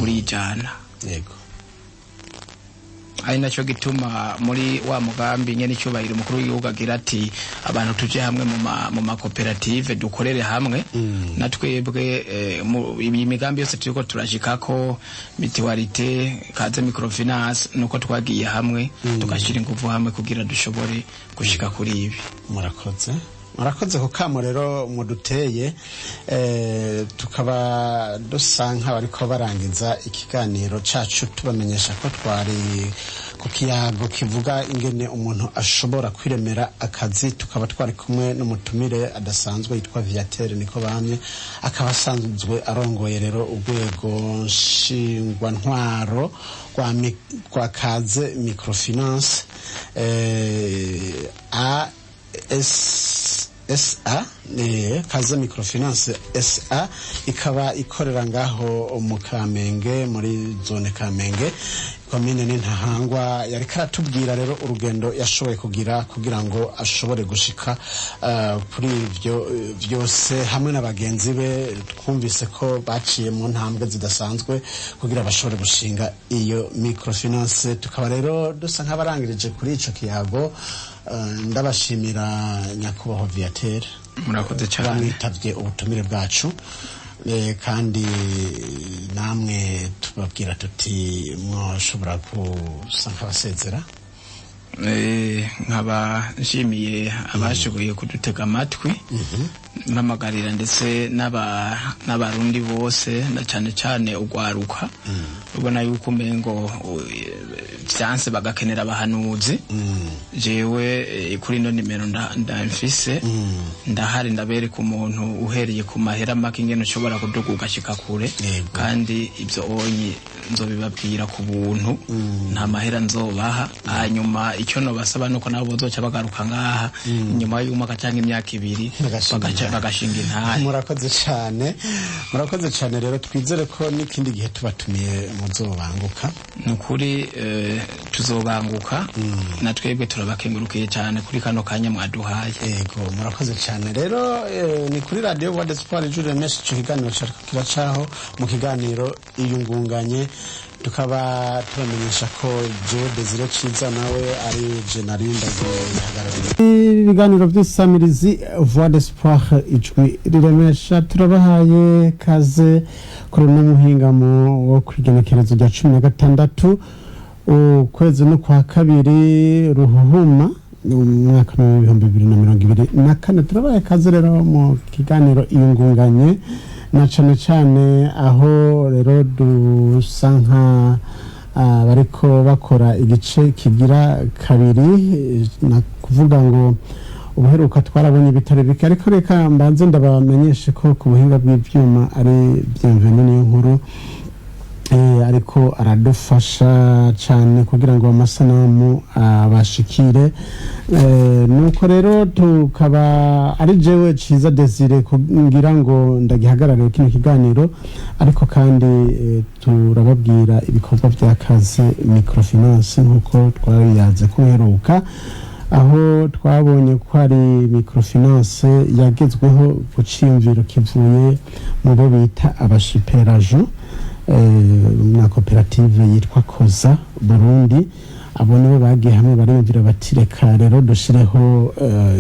urijana. Ari nacyo gituma muri wa mugambi nyene icyubahiro umukuru w'igihugu agira ati abantu tuje hamwe mu makoperative, dukorere hamwe, na twebwe iyi migambi yose turiko turashikako, mutualité, Kaze Microfinance, nuko twagiye hamwe tugashyira ingufu hamwe kugira dushobore gushika kuri ibi. Murakoze, murakoze ku kamo rero muduteye. Tukaba dusa nk'abariko barangiza ikiganiro cacu, tubamenyesha ko twari ku kiyago kivuga ingene umuntu ashobora kwiremera akazi. Tukaba twari kumwe n'umutumire adasanzwe yitwa Viateur Niko Bamye, akaba asanzwe arongoye rero urwego nshingwantwaro rwa Kaze Microfinance A S SA, Kaze Microfinance SA, ikaba ikorera ngaho mu Kamenge, muri zone Kamenge, komine n'Intahangwa. Yariko aratubwira rero urugendo yashoboye kugira kugira ngo ashobore gushika kuri ivyo vyose hamwe na bagenzi be. Twumvise ko baciye mu ntambwe zidasanzwe kugira bashobore gushinga iyo microfinance. Tukaba rero dusa nk'abarangirije kuri ico kiyago. Ndabashimira nyakubahwa Viateur. Murakoze cyane. Bamwitavye ubutumire bwacu. Kandi namwe tubabwira tuti mwoshobora gusa nk'abasezera. Nkaba nshimiye abashoboye kudutega amatwi, mpamagarira ndetse n'abarundi bose, na cyane cyane ugwaruka ubona yuko umengo vyanse, bagakenera abahanuzi. Jewe kuri ino nimero ndamfise, ndahari, ndabereka umuntu uhereye ku mahera make ingene ushobora kuduga ugashika kure. Kandi ibyo onye nzobibabwira ku buntu, nta mahera nzobaha. Hanyuma icyo nobasaba nuko nabo bozoca bagaruka ngaha inyuma y'umwaka cyangwa imyaka 2, bagashinga intahe. Murakoze cyane, murakoze cyane. Rero twizere ko n'ikindi gihe tubatumiye muzobanguka. Ni ukuri tuzobanguka. Na twebwe turabakengurukiye cyane kuri kano kanya mwaduhaye. Yego, murakoze cyane. Rero ni kuri radiyo Voix d'Espoir, ijwi riremesha. Ico kiganiro cariko kiracaho mu kiganiro Iyungunganye. Tukaba tubamenyesha ko jewe Desire Ciza nawe ari jenarinda gihagarariye Ibiganiro by'isamirizi Voix d'Espoir, ijwi riremesha. Turabahaye kaze kuri uno muhingamo wo kwigenekerezo rya 16 ukwezi no kwa kabiri, ruhuhuma, umwaka w'2024. Turabahaye kaze rero mu kiganiro Iyungunganye, na cane cane aho rero dusa nka bariko bakora igice kigira kabiri. Na kuvuga ngo ubuheruka twarabonye ibitaro bike, ariko reka mbanze ndabamenyeshe ko ku buhinga bw'ivyuma ari Bienvenue Niyo Nkuru, ariko aradufasha cyane kugira ngo amasanamu abashikire. Nuko rero tukaba ari jewe Ciza Desire kugira ngo ndagihagararire kino kiganiro, ariko kandi turababwira ibikorwa bya Kaze Microfinance nk'uko twabiyaze kuheruka, aho twabonye ko hari microfinance yagezweho ku ciyumviro kivuye mu bo bita abasuperajo na koperative yitwa Koza Burundi. Abo nibo bagiye hamwe bariyumvira bati reka rero dushireho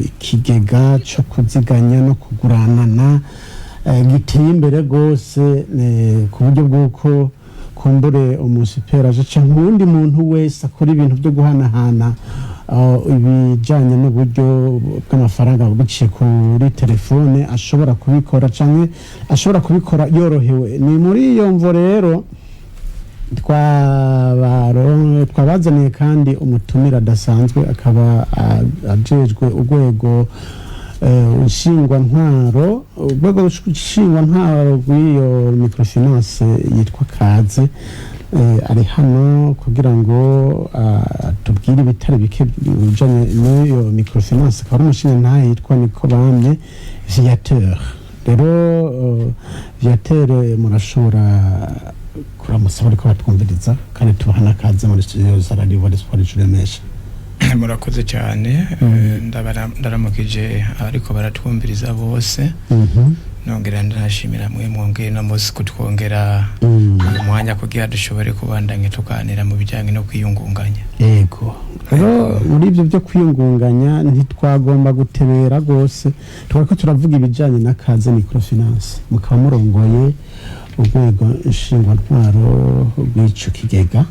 ikigega cyo kuziganya no kuguranana giteye imbere rwose, ku buryo bw'uko kumbure umusuperaje cyangwa uwundi muntu wese akora ibintu byo guhanahana Ibijyanye n'uburyo bw'amafaranga biciye kuri telefone ashobora kubikora canke ashobora kubikora yorohewe. Ni muri iyo mvo rero twabazaniye kandi umutumire adasanzwe, akaba ajejwe urwego nshingwantwaro, urwego nshingwantwaro rw'iyo microfinance yitwa Kaze. Ari hano kugira ngo tubwire ibitari bike bijanye n'iyo microfinance, akaba ari umushingantahe yitwa Nikobamye Viateur. Rero Viateur, murashobora kuramutsa bariko batwumviriza kandi tubaha n'akaze muri studio za Radio Voix d'Espoir Remesha. Murakoze cyane. Ndaramukije abariko baratwumviriza bose, nongera ndanashimira mwe mwongeye no munsi kutwongera uyu mwanya kugira dushobore kubandanya tuganira mu bijyanye no kwiyungunganya. Yego, rero muri ibyo byo kwiyungunganya ntitwagomba gutebera rwose, twari ko turavuga ibijyanye na Kaze Microfinance, mukaba murongoye urwego nshingwantwaro rw'icyo kigega.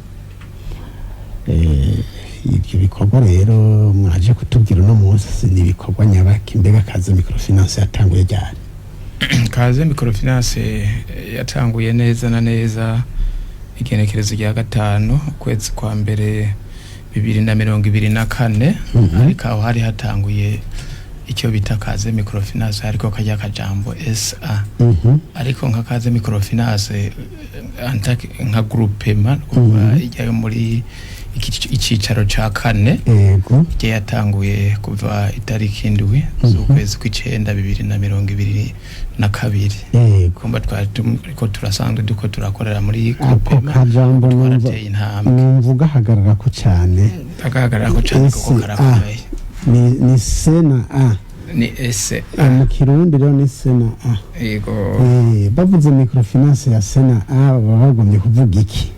Ibyo bikorwa rero mwaje kutubwira uno munsi ni ibikorwa nyabaki? Mbega Kaze Microfinance yatanguye ryari? Kaze Microfinance yatanguye neza na neza igenekerezo rya 5 ukwezi kwa mbere 2024. Ariko aho hari hatanguye icyo bita Kaze Microfinance, ariko kajya kajambo SA. Ariko nka Kaze Microfinance nka groupement, kuvuga ijyayo muri icicaro ca kane, ijya yatanguye kuva itariki 7 z'ukwezi kw'icenda 2022. Kumba twari turiko turasanzwe duko turakorera muri Ako groupement. kajambo numva Twarateye intambwe. Numva ugahagarara ko cyane. Agahagarara ko cane kuko SA. karakomeye. Ni C na A. Ni S. Mu Kirundi rero ni C na A. Yego. Bavuze microfinance ya C na A baba bagombye kuvuga iki?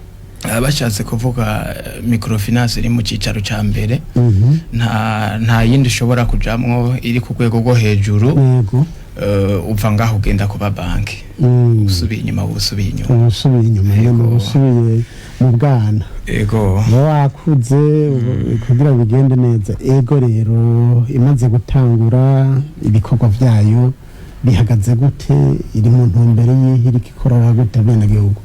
Bashatse kuvuga microfinance iri mu cicaro ca mbere, nta yindi ushobora kujamwo iri ku rwego rwo hejuru. Uva ngaho ugenda kuba banki, usubiye inyuma, usubiye inyuma. Uba usubiye inyuma nyene, uba usubiye mu bwana. Uba wakuze kugira ngo bigende neza. Ego, rero imaze gutangura, ibikorwa vyayo bihagaze gute? Iri mu ntumbero yihe? Iriko ikorera gute abenegihugu?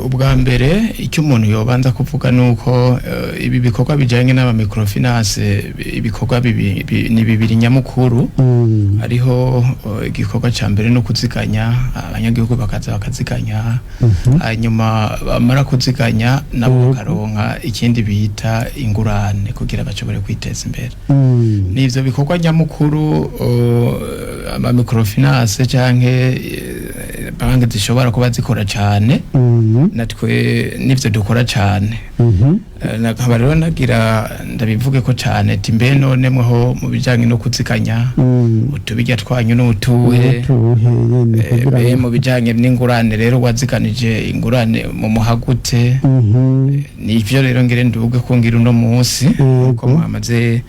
Ubwa mbere icyo umuntu yobanza kuvuga ni uko ibi bikorwa bijyanye n'aba microfinance, ibikorwa ni bibiri nyamukuru. Hariho igikorwa cya mbere no kuziganya, abanyagihugu bakaza bakaziganya, hanyuma bamara kuziganya nabo bakaronka ikindi bita ingurane kugira bashobore kwiteza imbere. Ni ivyo bikorwa nyamukuru ama microfinance canke banki zishobora kuba zikora cane. Natwe nivyo dukora cane. Nkaba rero nagira ndabivuge ko cane ati mbe none mweho mu bijanye no kuziganya, utubirya twanyu n'utuhe? Utuhe nyene kugira Mbe ngo mu bijanye n'ingurane rero, waziganije ingurane mu muhagute? Nivyo rero ngire nduge ko ngira uno munsi uko mwamaze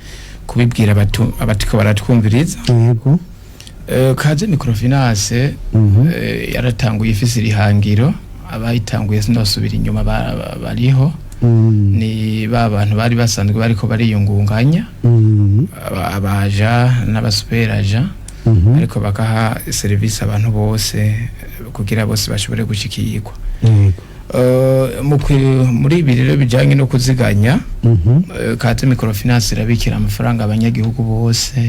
kubibwira abatiko baratwumviriza. Kaze Microfinance yaratanguye ifise irihangiro. Abayitanguye sinosubira inyuma, bariho, ni ba bantu bari basanzwe bariko bariyungunganya, abaja n'abasuperaja, ariko bakaha serivisi abantu bose kugira bose bashobore gushikirwa. Muri ibi rero bijanye no kuziganya, Kaze Microfinance irabikira amafaranga abanyagihugu bose,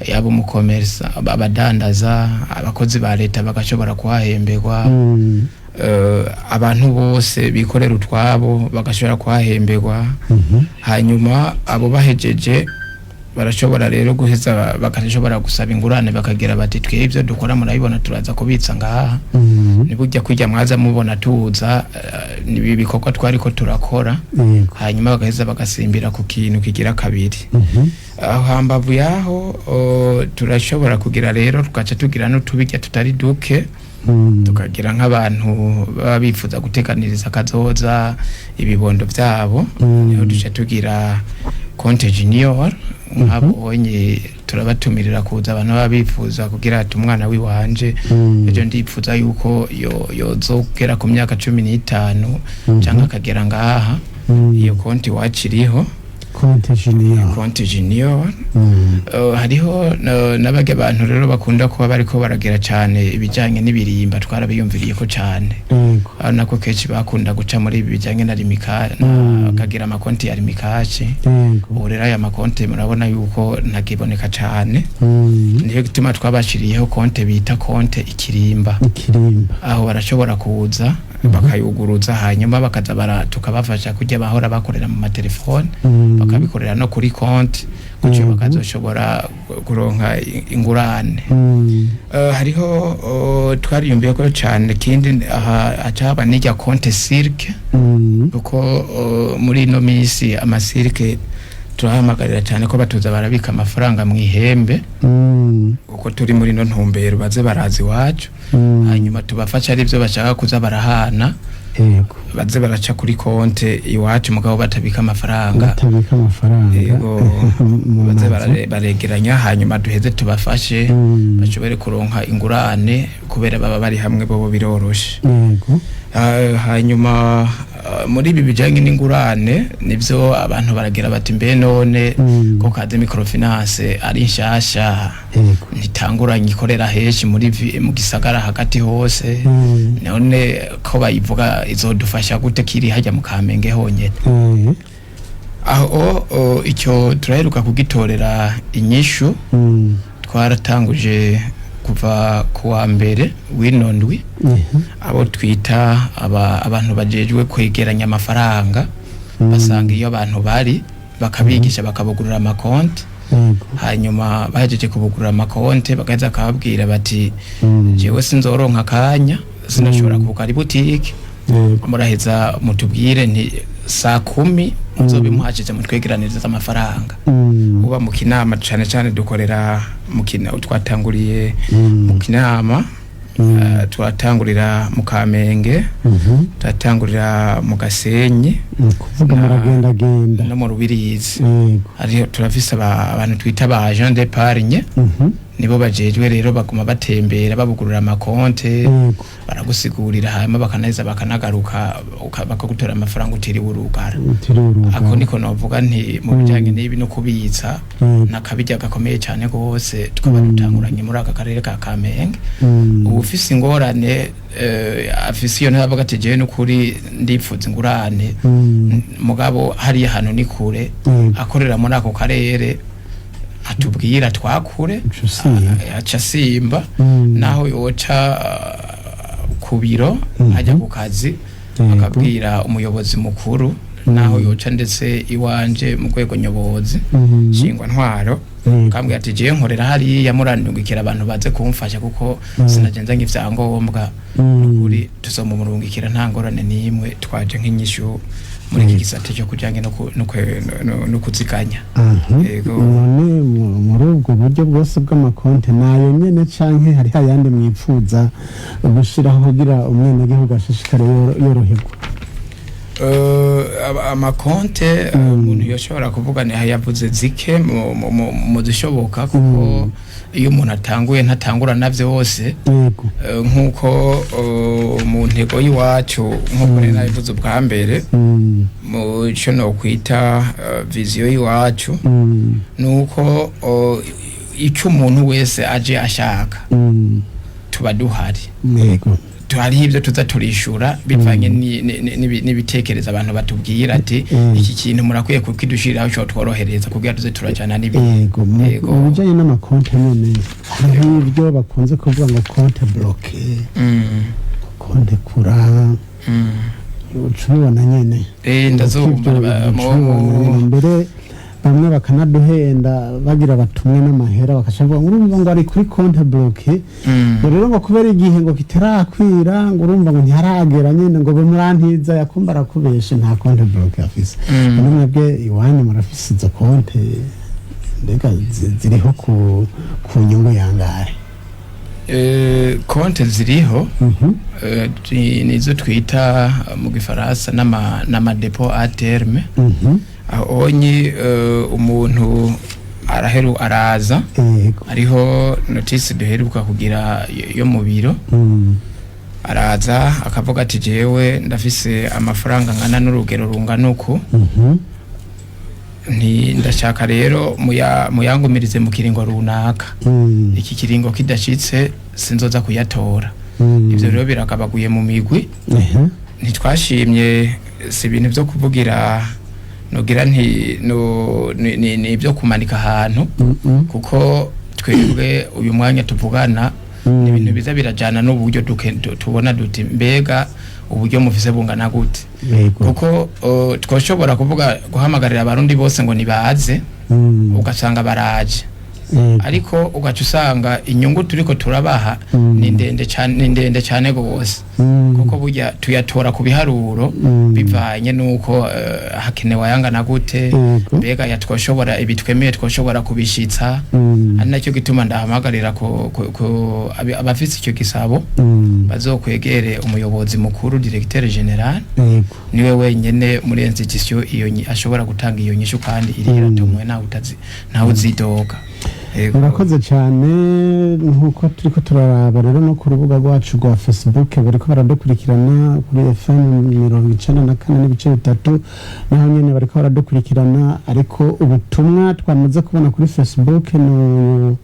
yaba umukomersa, abadandaza, abakozi ba leta bagashobora kuhahemberwa, abantu bose bikorera utwabo bagashobora kuhahemberwa. Hanyuma abo bahejeje barashobora rero guheza bagashobora gusaba ingurane, bakagira bati twe ibyo dukora murabibona, turaza kubitsa ngaha. Ni burya kujya mwaza mubona tuza, ni ibi bikorwa twariko turakora. Hanyuma bagaheza bagasimbira ku kintu kigira kabiri. Aho hambavu yaho turashobora kugira rero tugaca tugira n'utubirya tutari duke, tukagira nk'abantu baba bifuza guteganiriza akazoza ibibondo byabo, niho duca tugira konte junior. Nk'abonye turabatumirira kuza abantu baba bifuza kugira ati umwana w'iwanje ejo ndipfuza yuko yozogera ku myaka 15 cyangwa akagera ngaha, iyo konti iwacu iriho. Konte junior. Konte junior. Hariho n'abarya abantu rero bakunda kuba bariko baragera cyane ibijyanye n'ibirimba, twarabiyumviriye ko cyane. Aho nako kenshi bakunda guca muri ibi bijyanye na Lumicash, bakagira amakonti ya Lumicash. Ubu rero aya makonti murabona yuko ntakiboneka cyane. Niyo gituma twabashiriyeho konte bita konte ikirimba. Ikirimba. Aho barashobora kuza bakayuguruza, hanyuma bakaza bara tukabafasha kujya bahora bakorera mu matelefone, bakabikorera no kuri konti, gutyo bakazoshobora kuronka ingurane. Hariho twariyumviye ko cyane kindi aha hacaba n'irya konte cirque, kuko muri ino minsi ama cirque turahamagarira cyane ko batuza barabika amafaranga mu ihembe, kuko turi muri ino ntumbero baze baraza iwacu, hanyuma tubafasha ari byo bashaka kuza barahana, baze baraca kuri konte iwacu, mugabo batabika amafaranga. Batabika amafaranga. Yego. Mu Baze mazu. baregeranya, hanyuma duheze tubafashe bashobore kuronka ingurane, kubera baba bari hamwe bobo biroroshe. Hanyuma muri ibi bijanye n'ingurane, nivyo abantu baragira bati: "Mbe none ko Kaze Microfinance ari nshasha, ntitanguranye, ikorera henshi muri mu gisagara hagati hose, none ko bayivuga izodufasha gute kiri hajya mu Kamenge honyene?" Aho icyo turaheruka kugitorera inyishu. Twaratanguje kuva ku wa mbere w'ino ndwi abo twita abantu bajejwe kwegeranya amafaranga, basanga iyo abantu bari, bakabigisha, bakabugurura amakonti. Hanyuma bahejeje kubugurura amakonti, bagaheza bakababwira bati: "Jewe sinzoronka akanya, sinashobora kugara ibutike, muraheza mutubwire nti saa 10 muzobe muhashije, mutwegeraniriza amafaranga." Uba mu Kinama cane cane, dukorera mu Kinama, twatanguriye mu Kinama, twatangurira mu Kamenge, twatangurira mu Gasenyi. Ni kuvuga muragendagenda. No mu Rubirizi. Hariho turafise abantu twita ba agent d'épargne, nibo bajejwe rero, baguma batembera babugurura amakonte, baragusigurira, hanyuma bakanaheza bakanagaruka, bakagutora amafaranga utiriwe urugara. Utiriwe urugara. Ako niko novuga nti mu bijanye n'ibi no kubitsa nakabirya gakomeye cyane rwose tukaba dutanguranye muri aka karere ka Kamenge. Ubu ufise ingorane, afise iyo ntavuga ati: "Jewe n'ukuri ndipfuza ingurane, mugabo hariya hantu ni kure," akorera muri ako karere atubwira twakure, aca asimba naho yoca ku biro ajya ku kazi, akabwira umuyobozi mukuru, naho yoca ndetse iwanje mu rwego nyobozi nshingwa ntwaro, akambwira ati: "Jewe nkorera hariya, murandungikira abantu baze kumfasha kuko sinagenza nk'ivyangombwa," nukuri tuzomumurungikira, nta ngorane n'imwe. Twaje nk'inyishu muri iki gisate cyo kujyanye no kuziganya. Yego. None muri ubwo buryo bwose bw'amakonte, nayo nyene canke hariho ayandi mwipfuza gushiraho kugira umwenegihugu ashishikare yoroherwa? Amakonte umuntu yoshobora kuvuga ni yavuze zike mu zishoboka, kuko iyo umuntu atanguye ntatangura na vyose. Nk'uko mu ntego y'iwacu, nk'uko nari nabivuze ubwa mbere, mu cyo nokwita vision y'iwacu, nuko icyo umuntu wese aje ashaka tuba duhari. Hariho ibyo tuza turishura bivanye n'ibitekerezo abantu batubwira ati: "Iki kintu murakwiye kukidushiriraho cyo tworohereza kugira tuze turajana n'ibindi." Yego, mu bijanye n'amakonte nyene, hariho ibyo bakunze kuvuga ngo compte bloqué, compte courant, uca ubibona nyene. Ndazumva. Ibyo uca ubibona nyene. Mbere bamwe bakanaduhenda bagira batumwe n'amahera, bakaca bavuga ngo urumva ngo ari kuri compte bloqué, ngo rero ngo kubera igihe ngo kitarakwira, ngo urumva ngo ntiharagera nyene, ngo bemurantiza yakumva arakubeshe, nta compte bloqué afise. None mwebwe iwanyu murafise izo konte? Mbega ziriho ku nyungu yangahe? Konte ziriho, nizo twita mu gifaransa n'ama dépôts à terme. Ahonyi umuntu araheru araza, hariho notice duheruka kugira yo mu biro, araza akavuga ati: "Jewe ndafise amafaranga ngana n'urugero rungana uku." Nti ndashaka rero muyangumirize mu kiringo runaka, iki kiringo kidashitse sinzoza kuyatora. Ivyo rero biragabaguye mu migwi. Ntitwashimye, si ibintu byo kuvugira, nogira nti no ni ibyo kumanika ahantu, kuko twebwe uyu mwanya tuvugana ni ibintu biza birajana n'uburyo tubona duti mbega uburyo mufise bungana gute? Kuko twoshobora kuvuga guhamagarira Abarundi bose ngo nibaze, ugasanga baraje, ariko ugaca usanga inyungu turiko turabaha ni ndende cyane, ni ndende cyane gose, kuko burya tuyatora ku biharuro bivanye nuko hakenewe ayangana gute, mbega ya twoshobora ibi twemeye twoshobora kubishitsa. Ari nacyo gituma ndahamagarira ko abafise icyo gisabo bazokwegere umuyobozi mukuru, directeur général, niwe wenyene muri institution iyo ashobora gutanga iyo nyishu kandi iri iratomwe, ntawe utazi, ntawe uzidoga. Yego. Murakoze cyane. Nk'uko turi ko turaraba rero no ku rubuga rwacu rwa Facebook, bariko baradukurikirana kuri FM 94.3, naho nyene bariko baradukurikirana. Ariko ubutumwa twamaze kubona kuri Facebook ni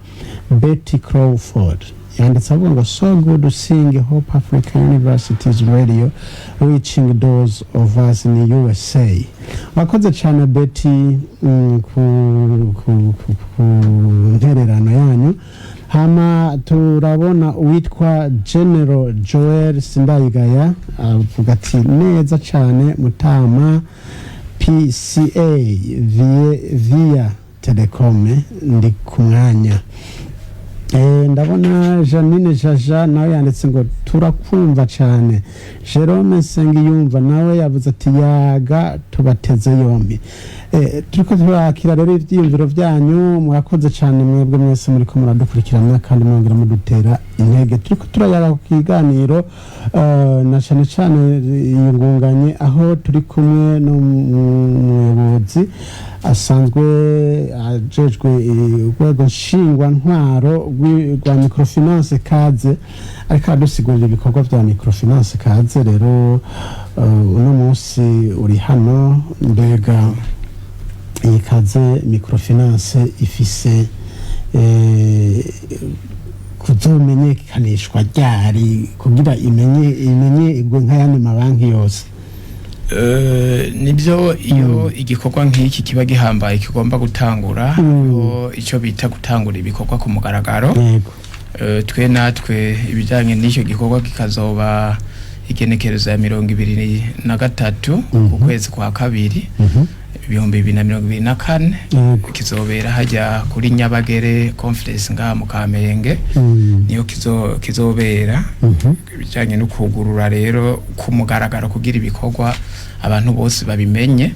Betty Crawford yanditse avuga ngo "So good seeing Hope Africa University's radio reaching those of us in the USA." Wakoze cyane Betty, ku ntererano yanyu. Hama turabona uwitwa General Joel Sindayigaya avuga ati "Neza cyane mutama, PCA via telecom ndi ku mwanya." Ndabona Janine Jaja nawe yanditse ngo "Turakumva cyane." Jerome Nsengiyumva nawe yavuze ati "Yaga tubateze yombi." Turiko turakira rero ivyiyumviro vyanyu. Murakoze cyane mwebwe mwese muriko muradukurikirana kandi mwongera mudutera intege. Turiko turayaga ku kiganiro na cyane cyane iyungunganye, aho turi kumwe n'umuyobozi asanzwe ajejwe urwego nshingwantwaro rwa microfinance Kaze, ariko aradusigurira ibikorwa bya microfinance Kaze. Rero uno munsi uri hano, mbega iyi Kaze microfinance ifise kuzomenyekanishwa ryari kugira imenye igwe nk'ayandi mabanki yose? Nibyo, iyo igikorwa nk'iki kiba gihambaye kigomba gutangura, hariho icyo bita gutangura ibikorwa ku mugaragaro. Twe natwe ibijyanye n'icyo gikorwa kikazoba igenekerezo ya 23 ku kwezi kwa kabiri 2024, kizobera hajya kuri Nyabagere Conference ngaha mu Kamenge, niyo kizobera ibijyanye no kugurura rero ku mugaragaro kugira ibikorwa abantu bose babimenye.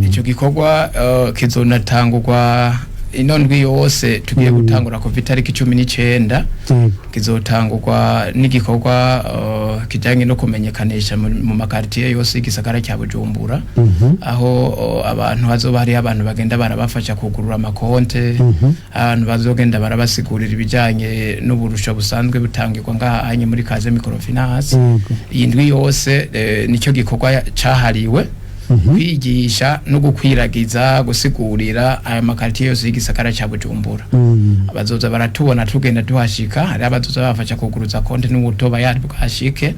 Icyo gikorwa kizonatangurwa ino ndwi yose tugiye gutangura kuva itariki 19. Kizotangurwa n'igikorwa kijyanye no kumenyekanisha mu makaritiye yose y'igisagara cya Bujumbura, aho abantu hazoba hariho abantu bagenda barabafasha kugurura amakonte, abantu bazogenda barabasigurira ibijyanye n'uburusho busanzwe butangirwa ngaha anye muri Kaze Microfinance. Iyi ndwi yose nicyo gikorwa cahariwe kwigisha no gukwiragiza, gusigurira aya makaritiye yose y'igisagara cya Bujumbura. Abazoza baratubona tugenda tuhashika, hari abazoza bafasha kuguruza konti n'uwutoba yari bwashike,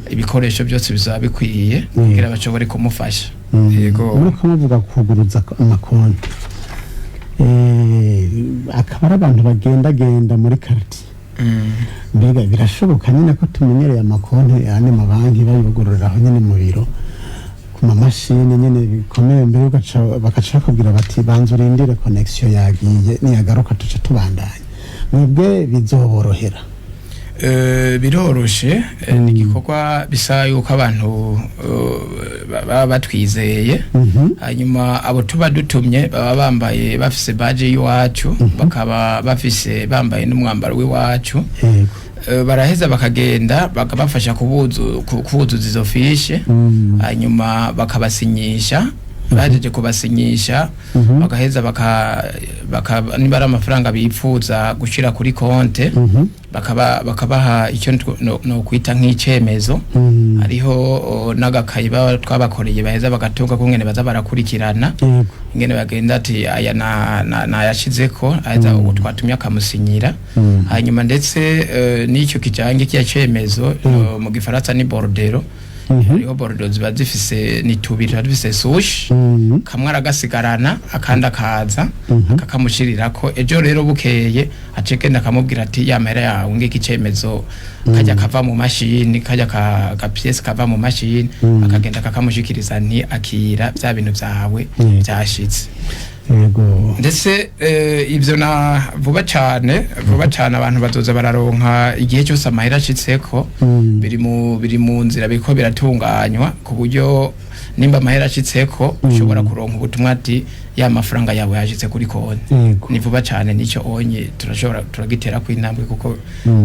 ibikoresho byose bizaba bikwiye kugira bashobore kumufasha. Yego. Muriko muvuga kuguruza amakonti, akaba ari abantu bagendagenda muri karitiye. Mbega birashoboka nyine ko tumenyereye amakonti ane mabanki bayugururira aho nyine mu biro ku mamashini nyine bikomeye, mbere bagaca bakubwira bati "Banza urindire, connexion yagiye, niyagaruka tuce tubandanya"? Mwebwe bizoborohera? Biroroshe, ni igikorwa bisa yuko abantu baba batwizeye. Hanyuma abo tuba dutumye baba bambaye, bafise badge y'iwacu, bakaba bafise bambaye n'umwambaro w'iwacu. Baraheza bakagenda bakabafasha kubuzuza izo fiches, hanyuma bakabasinyisha. Bahejeje kubasinyisha, bagaheza baka niba ari amafaranga bipfuza gushira kuri konte, bakabaha icyo no kwita nk'icemezo. Hariho n'agakayi baba twabakoreye, baheza bagatunga kungene baza barakurikirana ingene bagenda, ati aya nayashizeko, aheza ubu twatumye akamusinyira. Hanyuma ndetse n'icyo kijanye kiya cemezo, mu gifaransa ni bordereau. Hariho bordereau ziba zifise, ni tubiri, tuba dufise souche, kamwe aragasigarana, akandi akaza akakamushirirako. Ejo rero bukeye acegenda akamubwira ati: "Ya mahera yawe ngiki, icemezo kajya kava mu mashini, kajya ka pièce kava mu mashini." Akagenda akakamushikiriza, nti: "Akira bya bintu byawe byashitse." Ndetse ivyo na vuba cane, vuba cane abantu bazoza bararonka igihe cyose amahera ashitseko. Biri mu nzira, biriko biratunganywa ku buryo nimba amahera ashitseko ushobora kuronka ubutumwa ati: "Ya mafaranga yawe yashitse kuri konti." Ni vuba cane, nicyo onye turashobora turagitera ku intambwe kuko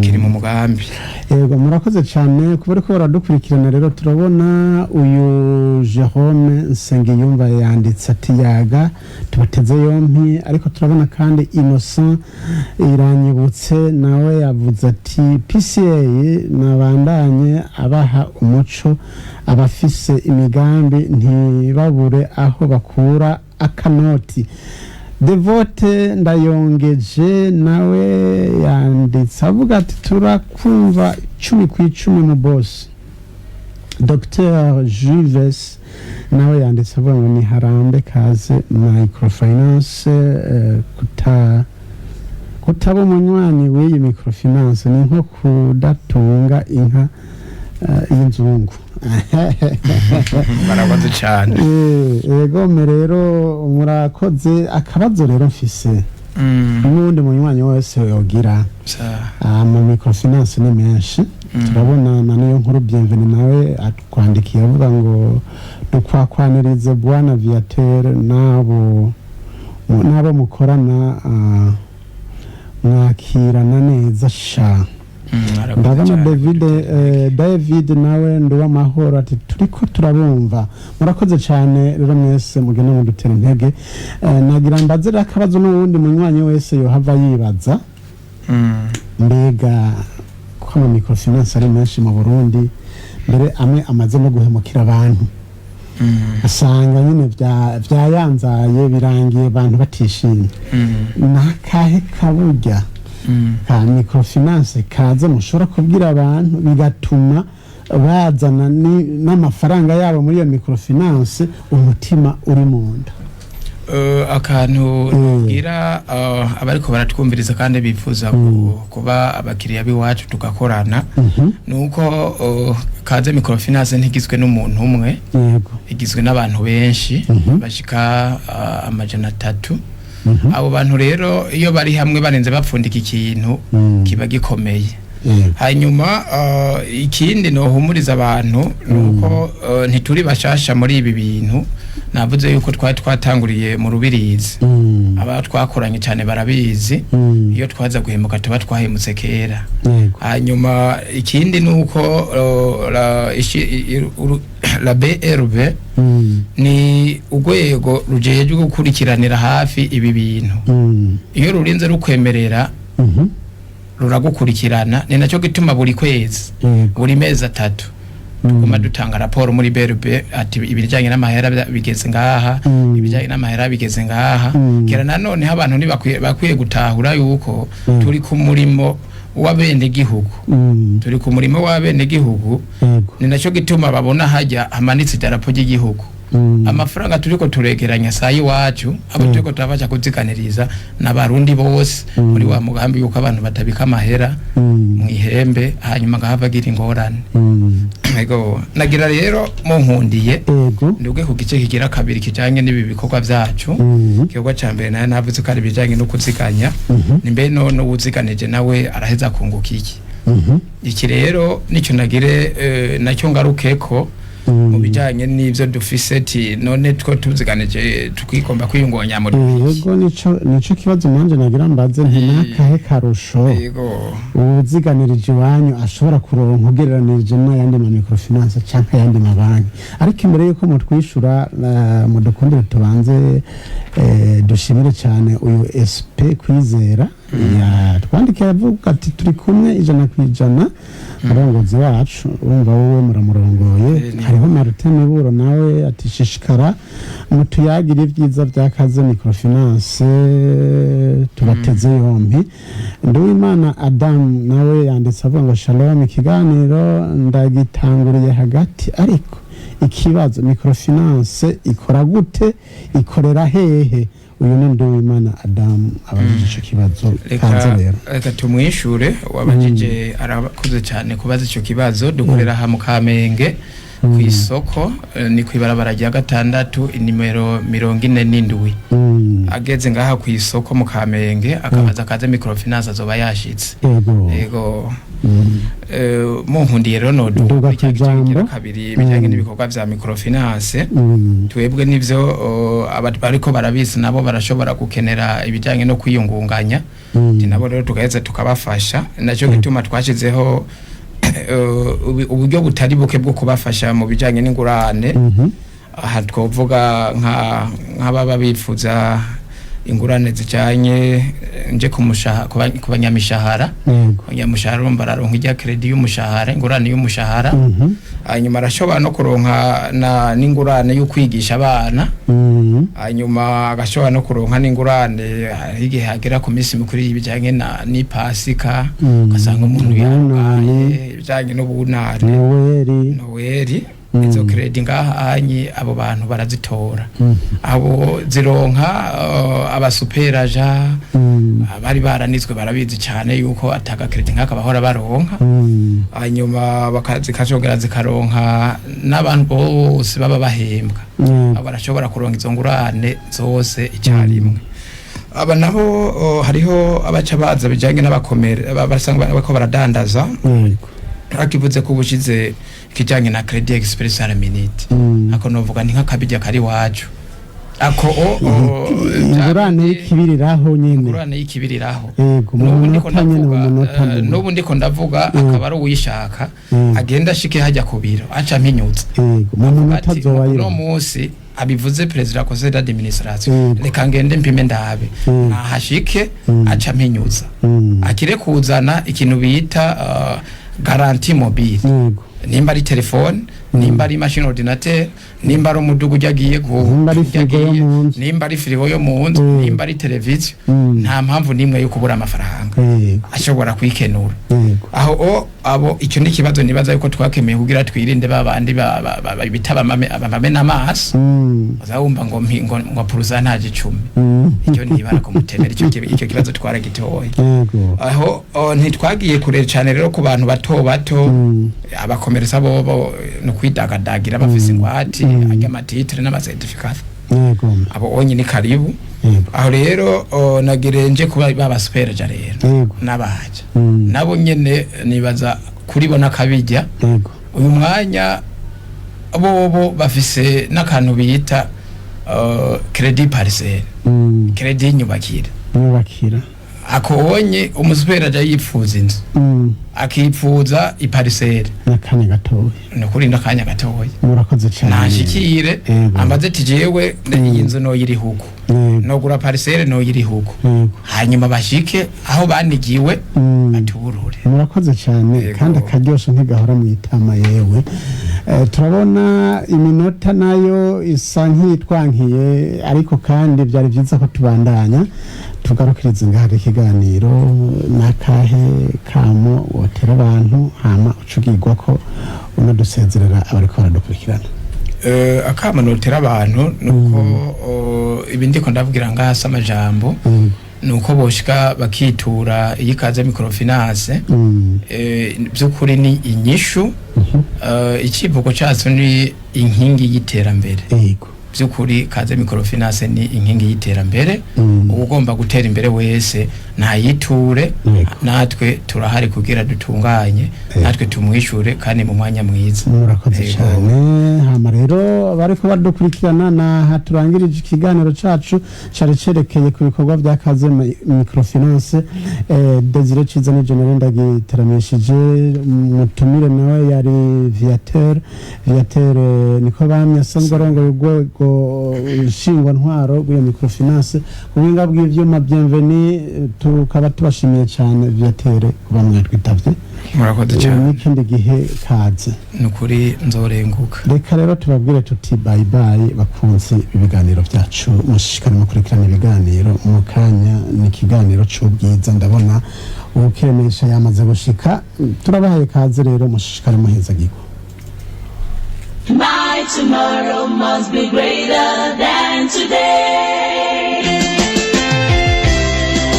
kiri mu mugambi. Yego, murakoze cyane kuba ariko baradukurikirana. Rero turabona uyu Jerome Nsengiyumva yanditse ati: "Yaga tubateze yompi." Ariko turabona kandi Innocent Iranyibutse nawe yavuze ati: "PCA nabandanye abaha umuco, abafise imigambi ntibabure aho bakura akanoti." Devote Ndayongeje nawe yanditse avuga ati: "Turakumva 10 ku 10 mu bosi." Dr Juves nawe yanditse avuga ngo: "Ni harambe kaze microfinance." Kutaba umunywanyi w'iyi microfinance ni nko kudatunga inka y'inzungu. Barakoze cyane. Yego rero, murakoze. Akabazo rero mfise, n'uwundi munywanyi wese yogira, ama microfinance ni menshi. Turabona na niyo nkuru Bienvenue nawe atwandikiye avuga ngo: "Dukwakwanirize bwana Viateur n'abo mukorana, mwakirana neza sha." Ndabona David nawe Nduwamahoro ati: "Turiko turabumva." Murakoze cyane rero mwese mugende mudutera intege. Nagira mbaze rero akabazo n'uwundi munywanyi wese yohava yibaza: mbega ko ama microfinance ari menshi mu Burundi, mbere amwe amaze no guhemukira abantu, asanga nyine byayanzaye, birangiye abantu batishimye, nakahe kaburya ka microfinance kaza mushobora kubwira abantu bigatuma bazana n'amafaranga yabo muri iyo microfinance umutima uri mu nda? Akantu nubwira abariko baratwumviriza kandi bifuza kuba abakiriya b'iwacu tugakorana, nuko kaze microfinance ntigizwe n'umuntu umwe, igizwe n'abantu benshi bashika 300. Abo bantu rero iyo bari hamwe barenze bapfundika ikintu, kiba gikomeye. Hanyuma ikindi nohumuriza abantu nuko ntituri bashasha muri ibi bintu. Navuze yuko twari twatanguriye mu Rubirizi, aba twakoranye cyane barabizi. Iyo twaza guhemuka tuba twahemutse kera. Hanyuma ikindi ni uko la BRB ni urwego rujejwe gukurikiranira hafi ibi bintu. Iyo rurinze rukwemerera, ruragukurikirana. Ni nacyo gituma buri kwezi, buri mezi 3, tuguma dutanga raporo muri BRB ati ibijyanye n'amahera bigeze ngaha, ibijyanye n'amahera bigeze ngaha. Kera nanone abantu ntibakwiye, bakwiye gutahura yuko turi ku murimo w'abenegihugu, turi ku murimo w'abenegihugu. Ni nacyo gituma babona hajya hamanitse idarapo ry'igihugu. Amafaranga turiko turegeranya saa iwacu, abo turiko turabasha kuziganiriza n'abarundi bose muri wa mugambi yuko abantu batabika amahera mu ihembe hanyuma ngahava agira ingorane. Ego, nagira rero munkundiye nduge ku gice kigira kabiri kijanye n'ibi bikorwa vyacu. Igikorwa ca mbere nayo navuze ko ari ibijanye no kuziganya. Ni mbe none uwuziganije nawe araheza kunguka iki? Iki rero nicyo nagire nacyo ngarukeko. Mu bijanye n'ivyo dufise, ti none two tuziganije tukikomba kwiyungunganya muri Yego, nico kibazo nanje nagira mbaze, nti nakahe karusho uwuziganirije iwanyu ashobora kuronka ugereranije n'ayandi ma microfinance canke ayandi mabanki? Ariko imbere yuko mutwishura, mudukundire tubanze dushimire cyane uyu SP Kwizera yatwandikiye avuga ati: "Turi kumwe 100%, murongozi wacu." Urumva wowe muramurongoye. Hariho Martin Miburo nawe ati: "Shishikara mutuyagire ibyiza bya Kaze Microfinance, tubateze yompi." Nduwimana Adam nawe yanditse avuga ngo: "Shalom, ikiganiro ndagitanguriye hagati, ariko ikibazo, microfinance ikora gute, ikorera hehe?" Uyu ni Nduwimana Adam abajije ico kibazo. Kaze Reka rero. Reka tumwishure wabajije, arakoze cyane kubaza ico kibazo. Dukorera aha mu Kamenge ku isoko, ni kw'ibarabara rya gatandatu, inimero 47. Ageze ngaha ku isoko mu Kamenge akabaza Kaze Microfinance, azoba yashitse. Yego. Munkundiye rero Nduga noduga kw'ijambo. kabiri bijyanye n'ibikorwa vya microfinance. Twebwe nivyo, bariko barabizi nabo barashobora gukenera ibijyanye no kwiyungunganya. Ati nabo rero tugaheza tukabafasha. Nacyo gituma twashyizeho uburyo butari buke bwo kubafasha mu bijyanye n'ingurane. Aha twovuga nk'ababa bifuza ingurane zijyanye nje ku banyamishahara. Abanyamushahara urumva araronka ijya crédit y'umushahara, ingurane y'umushahara. Hanyuma arashobora no kuronka n'ingurane yo kwigisha abana. Hanyuma agashobora no kuronka n'ingurane, hari igihe hagera ku minsi mikuru y'ibijyanye n'ipasika, ugasanga umuntu yarwaye, ibijyanye n'ubunane, Noweli. Noweli. Izo crédit ngaha anyi abo bantu barazitora. Abo zironka abasuperaja abari baranizwe barabizi cyane yuko ataga crédit nk'aka bahora baronka. Hanyuma zikashobora zikaronka n'abantu bose baba bahembwa. Abo barashobora kuronka izo ngurane zose icyarimwe. Aba nabo hariho abaca baza bijyanye n'abakomere basanga bariko baradandaza. Akivuze ko ubushize ikijyanye na crédit express à la minute, ako novuga ni nk'akabijya kari wacu ako o Ingurane y'ikibiriraho nyene. Ingurane y'ikibiriraho. Yego, mu N'ubu ndiko munota nyene, mu ndavuga, munota mumwe. N'ubu ndiko ndavuga, akaba ari uwishaka agenda ashike hajya ku biro aca mpinyutsa. Yego, mu munota azoba Uno yironka. munsi abivuze perezida wa conseil d'administration, reka ngende mpime ndabe, nahashike aca mpinyuza akire kuzana ikintu bita garantie mobile, nimba ari telefone, nimba ari machine ordinateur, nimba ari umudugu ujya agiye Nimba ari firigo yo mu nzu. Nimba ari firigo yo mu nzu, nimba ari televiziyo, nta mpamvu n'imwe yo kubura amafaranga, ashobora kwikenura. Aho abo icyo ni ikibazo nibaza yuko twakemeye kugira twirinde ba bandi bita abamame n'amaso, uzawumva ngo ngo pourcentage 10. Icyo ntibara kumutemera, icyo kibazo twaragitoye. Aho ntitwagiye kure cyane rero ku bantu bato bato, abakomeresa bobo no kwidagadagira bafise ingwate, arya ama titres n'ama certificats. Abo onye ni karibu. Aho rero nagire nje kuba babasupereja rero n'abaja nabo nyene nibaza kuri bo n'akabijya. Uyu mwanya bobo bafise n'akantu bita crédit parcelle, crédit y'inyubakira. Nyubakira. Akobonye umusuperaja yifuza inzu, akipfuza i parcelle. N'akanya gatoya. Ni ukuri n'akanya gatoya. Murakoze cyane. Nashikire ambaze ati: "Jewe iyi nzu noyiriha uku, nogura parcelle noyiriha uku." Hanyuma bashike aho banigiwe batuburure. Murakoze cyane, kandi akaryosho ntigahora mu itama. Yewe, turabona iminota nayo isa nk'iyitwankiye, ariko kandi byari byiza ko tubandanya. Tugarukiriza ngaha ikiganiro. N'akahe kamo wotera abantu, hama ucugirwa ko unadusezerera abariko baradukurikirana? Akamo notera abantu nuko ibi ndiko ndabwira ngaha si amajambo, nuko boshika bakitura iyi Kaze Microfinance. By'ukuri ni inyishu. Icivugo cyacu ni inkingi y'iterambere. By'ukuri Kaze Microfinance ni inkingi y'iterambere. Ugomba gutera imbere wese ntayiture, natwe turahari kugira dutunganye, natwe tumwishure kandi mu mwanya mwiza. Murakoze cyane. Hama rero abariko badukurikirana, naha turangirije ikiganiro cacu cari cerekeye ku bikorwa vya Kaze Microfinance. Desire Ciza ni jenerali ndagiteramishije, mutumire nawe yari Viateur. Viateur niko bamye asanzwe arongoye urwego nshingwantwaro rw'iyo microfinance. Ku buhinga bw'ivyuma Bienveni. Tukaba tubashimiye cyane, Viateur, kuba mwatwitavye. Murakoze cyane. N'ikindi gihe kaze. Ni ukuri nzorenguka. Reka rero tubabwire tuti bye bye, bakunzi ibiganiro byacu. Mushishikare mukurikirana ibiganiro. Mu kanya ni ikiganiro c'ubwiza, ndabona uwukiremesha yamaze gushika. Turabahaye kaze rero, mushishikare muhezagirwa. My tomorrow must be greater than today.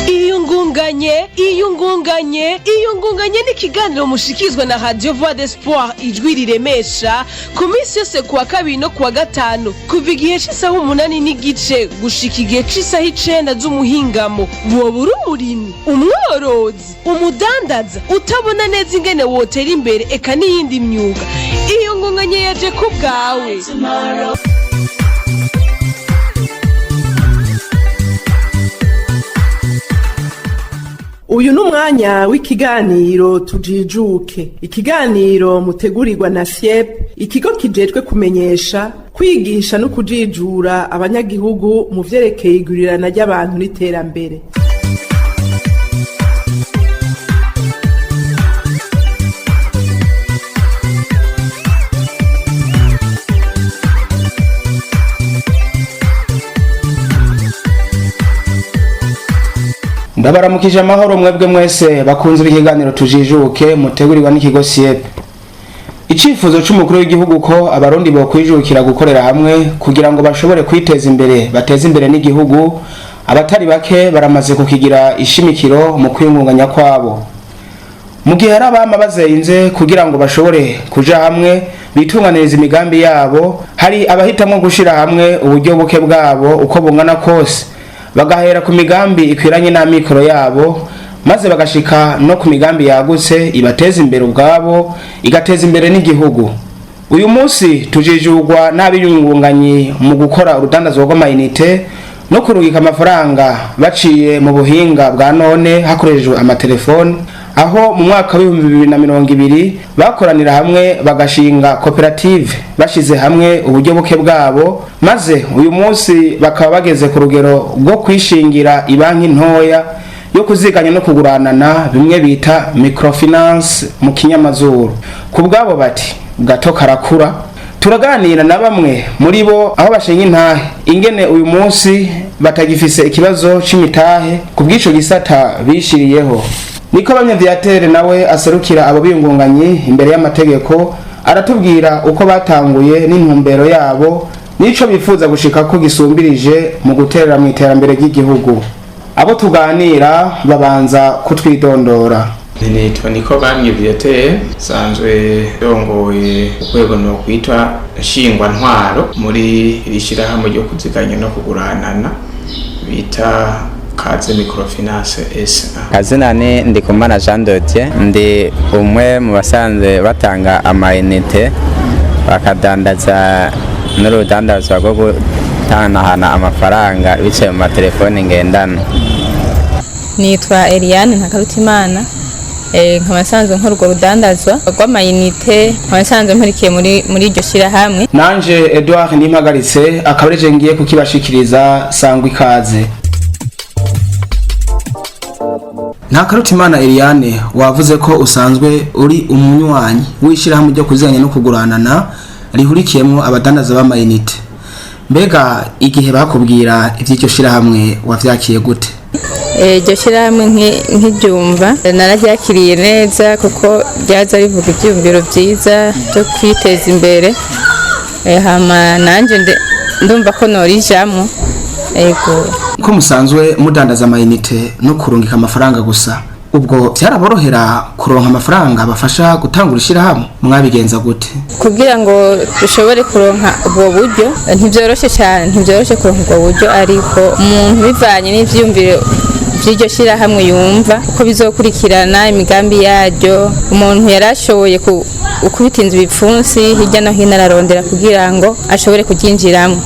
Iyungunganye, iyungunganye, iyungunganye ni ikiganiro mushikirizwa na Radio Voix d'Espoir, ijwi riremesha, ku minsi yose kuwa kabiri no kuwa gatanu, kuva igihe c'isaha 8:30 gushika igihe c'isaha 9 z'umuhingamo. Woba uri umurimyi, umworozi, umudandaza, utabona neza ingene wotera imbere, eka n'iyindi myuga, iyungunganye yaje ku bwawe. Tomorrow. Uyu ni umwanya w'ikiganiro Tujijuke, ikiganiro mutegurirwa na SIEP, ikigo kijejwe kumenyesha, kwigisha no kujijura abanyagihugu mu vyerekeye igurirana ry'abantu n'iterambere. Ndabaramukije amahoro mwebwe mwese bakunze ibiganiro Tujijuke mutegurirwa n'ikigo SIEP. Icifuzo c'umukuru w'igihugu ko abarundi bokwijukira gukorera hamwe kugira ngo bashobore kwiteza imbere, bateze imbere n'igihugu, abatari bake baramaze kukigira ishimikiro mu kwiyungunganya kwabo. Mu gihe hari abama bazeyinze kugira ngo bashobore kuja hamwe bitunganiriza imigambi yabo, hari abahitamwo gushira hamwe uburyo buke bwabo uko bungana kose, bagahera ku migambi ikwiranye n'amikoro yabo, maze bagashika no ku migambi yagutse ibateza imbere ubwabo, igateza imbere n'igihugu. Uyu munsi tujijurwa n'abiyungunganyi mu gukora urudandazwa rw'amayinite no kurungika amafaranga baciye mu buhinga bwa none hakoreshejwe amatelefoni, aho mu mwaka w'2020 bakoranira hamwe bagashinga koperative bashize hamwe uburyo buke bwabo, maze uyu munsi bakaba bageze ku rugero rwo kwishingira ibanki ntoya yo kuziganya no kuguranana, bimwe bita microfinance mu kinyamazuru. Ku bwabo bati gato karakura. Turaganira na bamwe muri bo aho bashinga intahe ingene uyu munsi batagifise ikibazo c'imitahe ku bw'ico gisata bishiriyeho. Niko Abanyaviatere nawe aserukira abo biyungunganyi imbere y'amategeko, aratubwira uko batanguye n'intumbero yabo n'ico bifuza gushika ko gisumbirije mu guterera mu iterambere ry'igihugu. Abo tuganira babanza kutwidondora. Nitwa Niko Bamwe Viateur, nsanzwe rongoye urwego nokwitwa nshingwantwaro muri iri shyirahamwe ryo kuziganya no kuguranana bita Kaze Microfinance SA. Kazina ni Ndikumana Jean de Dieu, ndi umwe mu basanzwe batanga amayinite, bakadandaza n'urudandazwa rwo gutanahana amafaranga biciye mu matelefoni ngendanwa. Nitwa Eliane Ntakarutimana, nkaba nsanzwe nkora urwo rudandazwa rw'amayinite, nkaba nsanzwe nkurikiye muri iryo shyirahamwe. Nanje Edouard Nimpagaritse akaba arije ngiye kukibashikiriza. Sangwa ikaze. Ntakarutimana Eliane, wavuze ko usanzwe uri umunywanyi w'ishyirahamwe ryo kuziganya no kuguranana rihurikiyemo abadandaza b'amayinite. Mbega igihe bakubwira iby'iryo shyirahamwe wavyakiye gute? Iryo shyirahamwe nkiryumva nararyakiriye neza, kuko ryaza rivuga ibyiyumviro byiza byo kwiteza imbere. Hama nanjye ndumva ko norijamwo, ego. Ko musanzwe mudandaza amayinite no kurungika amafaranga gusa, Ubwo byaraborohera kuronka amafaranga bafasha gutangura ishyirahamwe? Mwabigenza gute? Kugira ngo dushobore kuronka ubwo buryo ntibyoroshe cyane, ntibyoroshe kuronka ubwo buryo, ariko umuntu bivanye n'ivyiyumviro vy'iryo shyirahamwe yumva uko bizokurikirana imigambi yaryo, umuntu yarashoboye gukubita inzu ibipfunsi hirya no hino ararondera kugira ngo ashobore kuryinjiramo.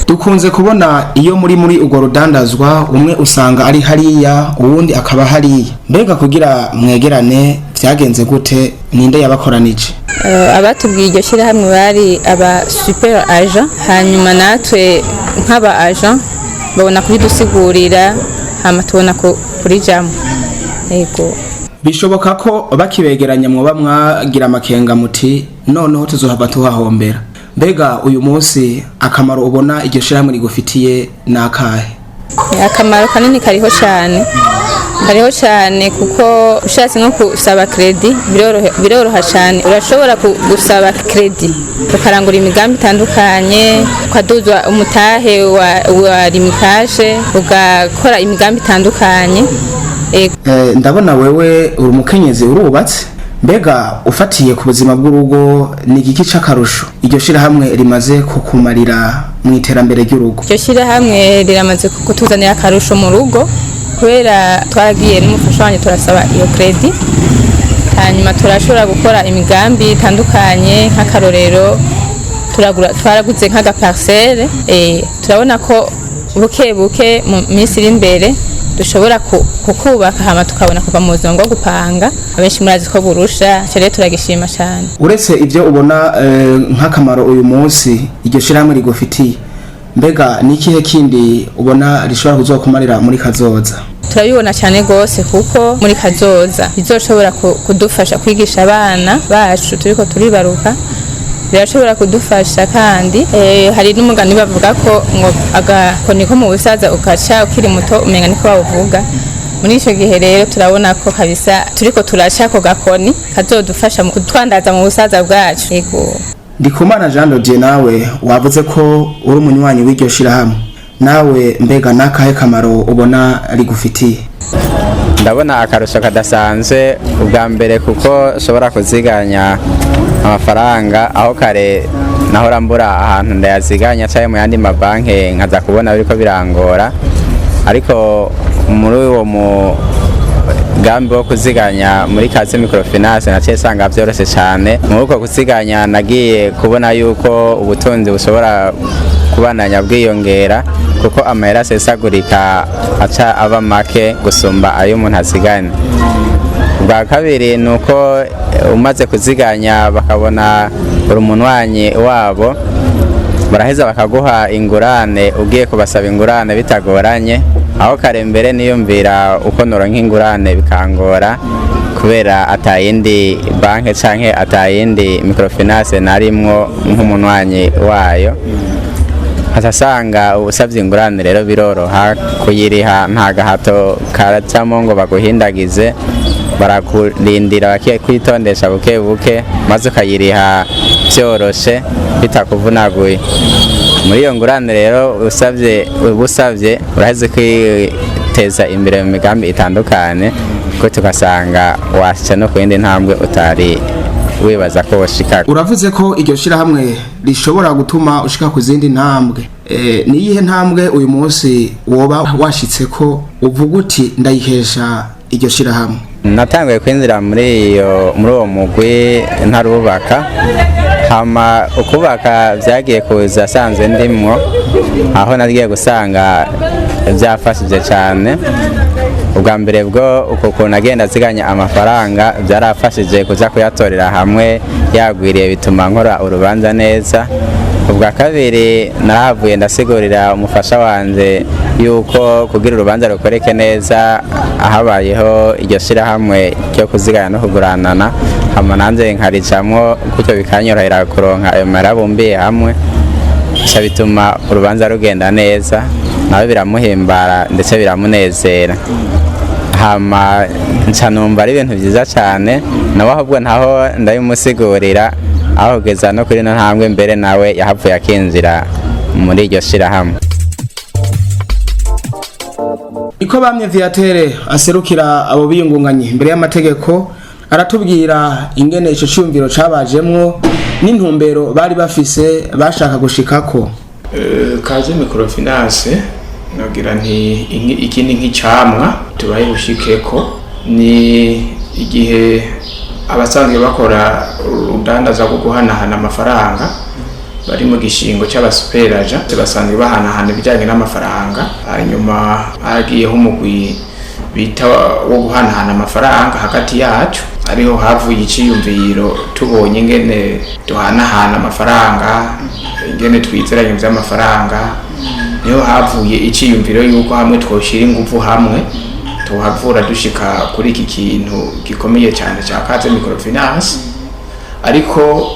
Dukunze kubona iyo muri urwo rudandazwa, umwe usanga ari hariya, uwundi akaba hariya. Mbega kugira mwegerane byagenze gute? Ninde yabakoranije? Abatubwiye iryo shyirahamwe bari aba super agent, hanyuma natwe nk'aba agent babona kuridusigurira, hama tubona kurijamwo, yego. Bishoboka ko bakibegeranya mwoba mwagira amakenga muti noneho tuzohava tuhahombera. Mbega uyu munsi akamaro ubona iryo shyirahamwe rigufitiye ni akahe? Akamaro kanini kariho cyane, kariho cyane, kuko ushatse nko gusaba crédit biroroha cyane. Urashobora gusaba crédit ukarangura imigambi itandukanye, ukaduzwa umutahe wa Lumicash, ugakora imigambi itandukanye. Ndabona wewe uri umukenyezi, urubatse. Mbega ufatiye ku buzima bw'urugo, ni igiki c'akarusho iryo shirahamwe rimaze kukumarira mu iterambere ry'urugo? Iryo shyirahamwe riramaze kutuzanira akarusho mu rugo, kubera twaragiye n'umufasha wanjye turasaba iyo crédit, hanyuma turashobora gukora imigambi itandukanye. Nk'akarorero, turagura, twaraguze nk'agaparcelle. Turabona ko buke buke mu minsi iri imbere dushobora kukubaka, hama tukabona kuva mu buzima bwo gupanga. Abenshi murazi ko burusha. Ico rero turagishima cyane. Uretse ibyo ubona nk'akamaro uyu munsi iryo shirahamwe rigufitiye, mbega ni ikihe kindi ubona rishobora kuzokumarira muri kazoza? Turabibona cyane rwose, kuko muri kazoza bizoshobora kudufasha kwigisha abana bacu turiko turibaruka. Birashobora kudufasha kandi hari n'umugani bavuga ko ngo agakoni ko mu busaza ugaca ukiri muto, umenga niko bawuvuga. Muri ico gihe rero turabona ko kabisa turiko turaca ako gakoni kazodufasha mu kutwandaza mu busaza bwacu, yego. Ndikumana Jean Dodier, nawe wavuze ko uri umunywanyi w'iryo shirahamwe. Nawe mbega n'akahe kamaro ubona rigufitiye? Ndabona akarusho kadasanzwe. Ubwa mbere, kuko nshobora kuziganya amafaranga aho kare nahora mbura ahantu ndayaziganya cyangwa mu yandi mabanki nkaza kubona biriko birangora. Ariko muri uwo mugambi wo kuziganya muri Kaze Microfinance naciye nsanga vyoroshe cyane. Muri uko kuziganya nagiye kubona yuko ubutunzi bushobora kubandanya bwiyongera, kuko amahera asesagurika aca aba make gusumba ayo umuntu aziganya. Ubwa kabiri ni uko umaze kuziganya bakabona uri umunywanyi wabo, baraheza bakaguha ingurane. Ugiye kubasaba ingurane bitagoranye, aho kare mbere niyumvira uko noronka ingurane bikangora, kubera atayindi banke canke atayindi microfinance narimwo nk'umunywanyi wayo. Asanga usabye ingurane rero biroroha kuyiriha, nta gahato karacamo ngo baguhindagize. Barakurindira bakwitondesha buke buke, maze ukayiriha byoroshe bitakuvunaguye. Muri iyo ngurane rero usabye, uba usabye uraheze kwiteza imbere mu migambi itandukanye, kuko tugasanga washitse no ku yindi ntambwe utari wibaza ko woshikako. Uravuze ko iryo shirahamwe rishobora gutuma ushika ku zindi ntambwe. Ni iyihe ntambwe uyu munsi woba washitse ko uvuga uti ndayihesha iryo shirahamwe? Natanguye kwinjira muri uwo mugwi ntarubaka, hama ukubaka vyagiye kuza asanzwe ndimwo, aho nagiye gusanga byafashije cyane. Ubwa mbere bwo uko kuntu agenda aziganya amafaranga byarafashije kuza kuyatorera hamwe yagwiriye, bituma nkora urubanza neza. Ubwa kabiri, narahavuye ndasigurira umufasha wanje yuko kugira urubanza rukoreke neza habayeho iryo shirahamwe ryo kuziganya no kuguranana, hama nanjye nkaricamwo gutyo, bikanyorohera kuronka ayo mahera abumbiye hamwe, bica bituma urubanza rugenda neza, nawe biramuhimbara ndetse biramunezera. Hama nca numva ari ibintu byiza cyane, nawe ahubwo ntaho ndabimusigurira, aho kugeza no kuri ino ntambwe mbere nawe yahavuye akinjira muri iryo shirahamwe. Niko bamye Viatere aserukira abo biyungunganye imbere y'amategeko, aratubwira ingene ico ciyumviro cabajemwo n'intumbero bari bafise bashaka gushikako. Kaze microfinance, nogira nti ikindi nk'icamwa tubaye bushikeko ni igihe abasanzwe bakora urudandaza rwo guhanahana amafaranga bari mu gishingo c'abasuperaja, basanzwe bahanahana ibijyanye n'amafaranga. Hanyuma hagiyeho umugwi bita wo guhanahana amafaranga hagati yacu, ariho havuye iciyumviro. Tubonye ingene duhanahana amafaranga, ingene twizeranye vy'amafaranga, niho havuye iciyumviro yuko hamwe twoshira inguvu hamwe tuhavura dushika kuri iki kintu gikomeye cyane cya Kaze Microfinance. Ariko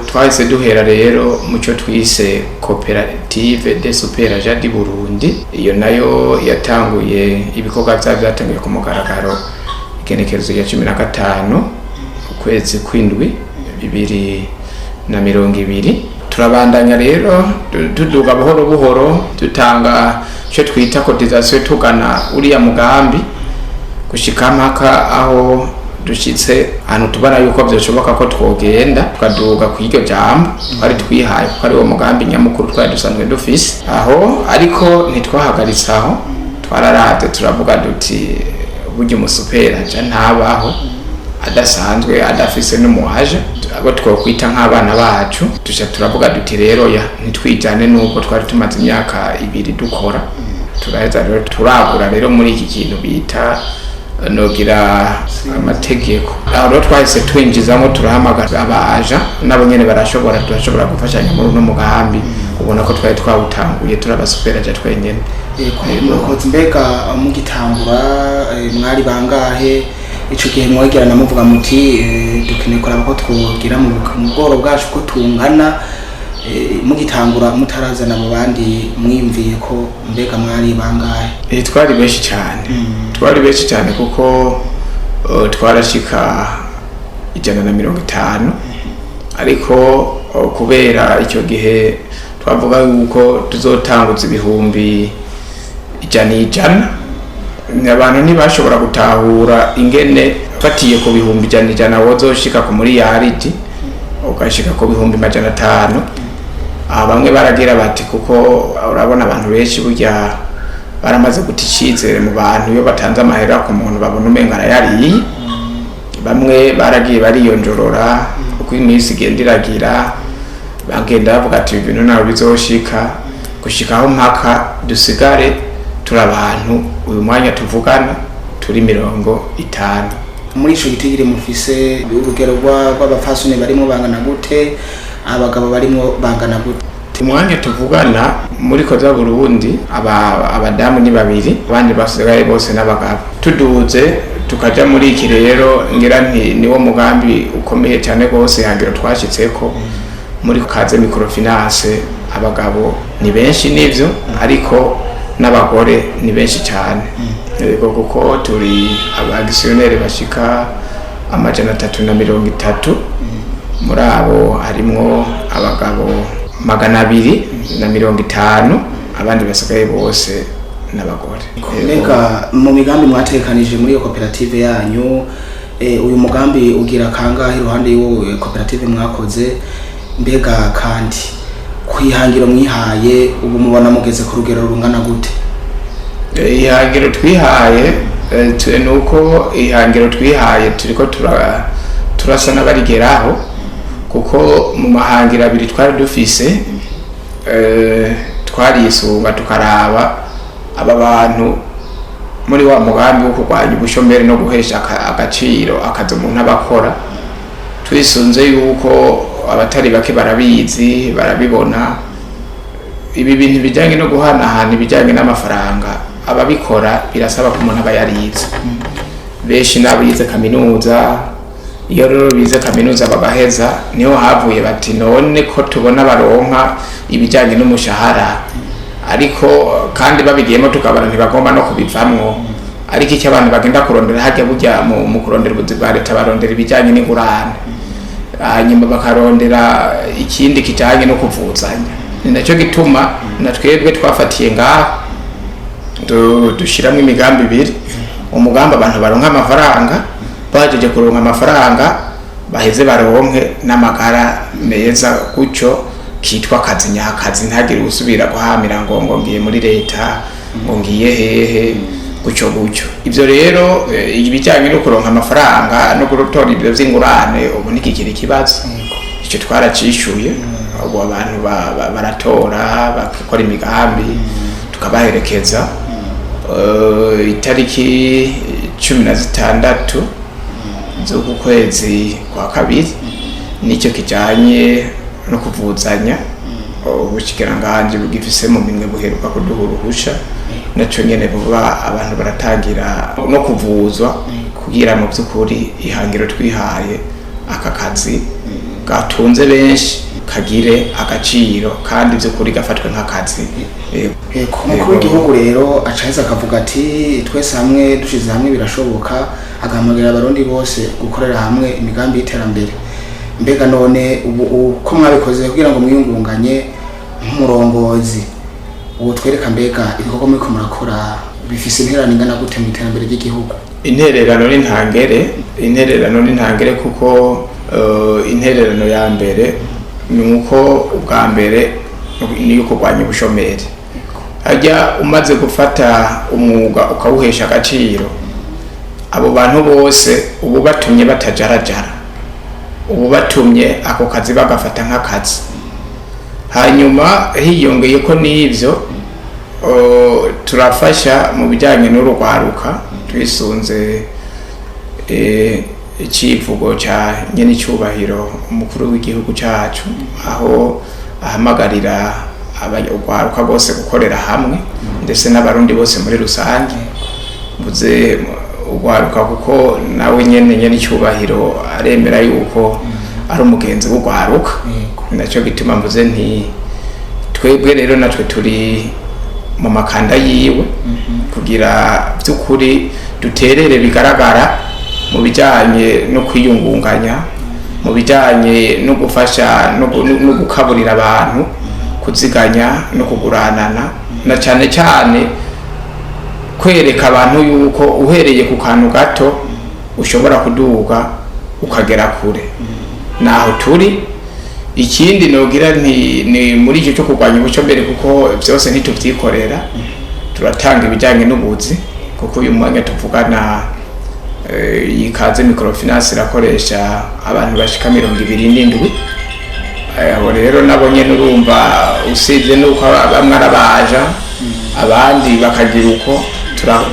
twahise duhera rero mu cyo twise Coopérative des Super Agents du Burundi. Iyo nayo yatanguye ibikorwa byatanguye ku mugaragaro igenekerezo rya 15 ukwezi kw'indwi 2020. Turabandanya rero tuduga buhoro buhoro, dutanga icyo twita cotisation, tugana uriya mugambi gushika mpaka aho dushitse ahantu tubona yuko vyoshoboka ko twogenda tukaduga kw'iryo jambo twari twihaye, kuko ari wo mugambi nyamukuru twari dusanzwe dufise aho. Ariko ntitwahagaritse aho, twararavye turavuga duti burya umusupera aja ntabaho adasanzwe adafise n'umuhaje, abo twokwita nk'abana bacu. Tuca turavuga duti rero ya ntitwijane n'uko twari tumaze imyaka 2 dukora. Turaheza rero turagura rero muri iki kintu bita nogira amategeko. Aho rero twahise twinjizamo, turahamagara abaja, nabo nyene barashobora, turashobora gufashanya muri uno mugambi. Ubona ko twari twawutanguye turabasuperaja twenyene. Murakoze. Mbega mugitangura mwari bangahe? Ico gihe mwegerana muvuga muti dukeneye kuraba ko twogira mu bworo bwacu ko tungana, mugitangura mutarazana mu bandi mwiyumviye ko, mbega mwari bangahe? Twari benshi cyane, twari benshi cyane kuko twarashika 150. Ariko kubera icyo gihe twavuga yuko tuzotanguza ibihumbi ijana ijana, abantu ntibashobora gutahura ingene fatiye ku bihumbi ijana ijana wozoshika ku muriyaridi ugashika ku bihumbi 500. Aha bamwe baragira bati, kuko urabona abantu benshi burya baramaze guta icizere mu bantu, iyo batanze amahera ku muntu babona umenga arayariye. Bamwe baragiye bariyonjorora uko iminsi igenda iragira, bagenda bavuga ati ibi bintu ntabwo bizoshika, gushikaho mpaka dusigare turi abantu uyu mwanya tuvugana turi 50. Muri ico gitigiri mufise, urugero rw'abapfasoni barimo bangana gute, abagabo barimo bangana gute? Umwanya tuvugana muri Koza Burundi abadamu ni babiri, abandi basigaye bose n'abagabo. Tuduze tukaja muri iki rero, ngira nti niwo mugambi ukomeye cyane rwose hangiro twashitseko muri Kaze Microfinance. Abagabo ni benshi nivyo, ariko n'abagore ni benshi cyane. Yego, kuko turi abagisiyoneri bashika 330, muri abo harimwo abagabo 250, abandi basigaye bose n'abagore. Mbega mu migambi mwatekanije muri iyo koperative yanyu, uyu mugambi ugira kangahe iruhande y'uwo koperative mwakoze? Mbega kandi kwihangiro mwihaye, ubu mubona mugeze ku rugero rungana gute? Ihangiro twihaye nuko ihangiro twihaye turiko turasa n'abarigeraho, kuko mu mahangiro abiri twari dufise twarisunga tukaraba aba bantu muri wa mugambi wo kurwanya ubushomeri no guhesha agaciro akazi umuntu aba akora. Twisunze yuko abatari bake barabizi, barabibona, ibi bintu bijyanye no guhanahana ibijyanye n'amafaranga, ababikora birasaba ko umuntu aba yarize. Benshi n'abize kaminuza. Iyo rero bize kaminuza bagaheza, niho havuye bati none ko tubona baronka ibijyanye n'umushahara, ariko kandi babigiyemo tukabona ntibagomba no kubivamwo, ariko icyo abantu bagenda kurondera hajya burya mu kurondera ubuzi bwa leta, barondera ibijyanye n'ingurane, hanyuma bakarondera ikindi kijyanye no kuvuzanya. Ni nacyo gituma na twebwe twafatiye ngaho. Dushyiramo imigambi ibiri: umugambi abantu baronka amafaranga, bahejeje kuronka amafaranga baheze baronke n'amagara meza, gutyo kitwa akazi nyakazi, ntagire usubira guhamira ngo ngiye muri leta, ngo ngiye hehe, gutyo gutyo. Ibyo rero, ibijyanye no kuronka amafaranga no gutora ibyo by'ingurane, ubu ntikikiri ikibazo. Icyo twaracishuye. Ubu abantu baratora, bagakora imigambi, tukabaherekeza. Itariki 16 z'uku kwezi kwa kabiri nicyo kijanye no kuvuzanya. Ubushikiranganji bugifise mu minwe buheruka kuduha uruhusha, naco nyene vuba abantu baratangira no kuvuzwa, kugira mu by'ukuri ihangiro twihaye, aka kazi gatunze benshi, kagire agaciro kandi by'ukuri gafatwe nk'akazi. Yego, umukuru w'igihugu rero acaheza akavuga ati twese hamwe, dushize hamwe birashoboka, agahamagarira Abarundi bose gukorera hamwe imigambi y'iterambere. Mbega none ubu uko mwabikoze kugira ngo mwiyungunganye, nk'umurongozi ubu twereka, mbega ibikorwa muriko murakora bifise intererano ingana gute mu iterambere ry'igihugu? Intererano ni ntangere, intererano ni ntangere, kuko intererano ya mbere ni uko ubwa mbere ni ukurwanya ubushomeri. Hajya umaze gufata umwuga ukawuhesha agaciro, abo bantu bose ubu batumye batajarajara, ubu batumye ako kazi bagafata nk'akazi. Hanyuma hiyongeye ko n'ibyo, turafasha mu bijyanye n'urugwaruka twisunze icivugo ca nyenicubahiro umukuru w'igihugu cacu, aho ahamagarira urwaruka bose gukorera hamwe, ndetse n'Abarundi bose muri rusange. Mvuze urwaruka kuko nawe nyene nyenicubahiro aremera yuko ari umugenzi w'urwaruka. Nacyo gituma mvuze nti twebwe rero natwe turi mu makanda yiwe, kugira by'ukuri duterere bigaragara mu bijyanye no kwiyungunganya, mu bijyanye no gufasha no gukaburira abantu kuziganya no kuguranana, na cyane cyane kwereka abantu yuko uhereye ku kantu gato ushobora kuduga ukagera kure. Naho turi. Ikindi nogira nti ni muri icyo cyo kurwanya ubushomeri, kuko byose ntitubyikorera, turatanga ibijyanye n'ubuzi, kuko uyu mwanya tuvugana, iyi Kaze Microfinance irakoresha abantu bashika 27. Abo rero nabo nyene urumva, usibye nuko bamwe arabaja, abandi bakagira uko,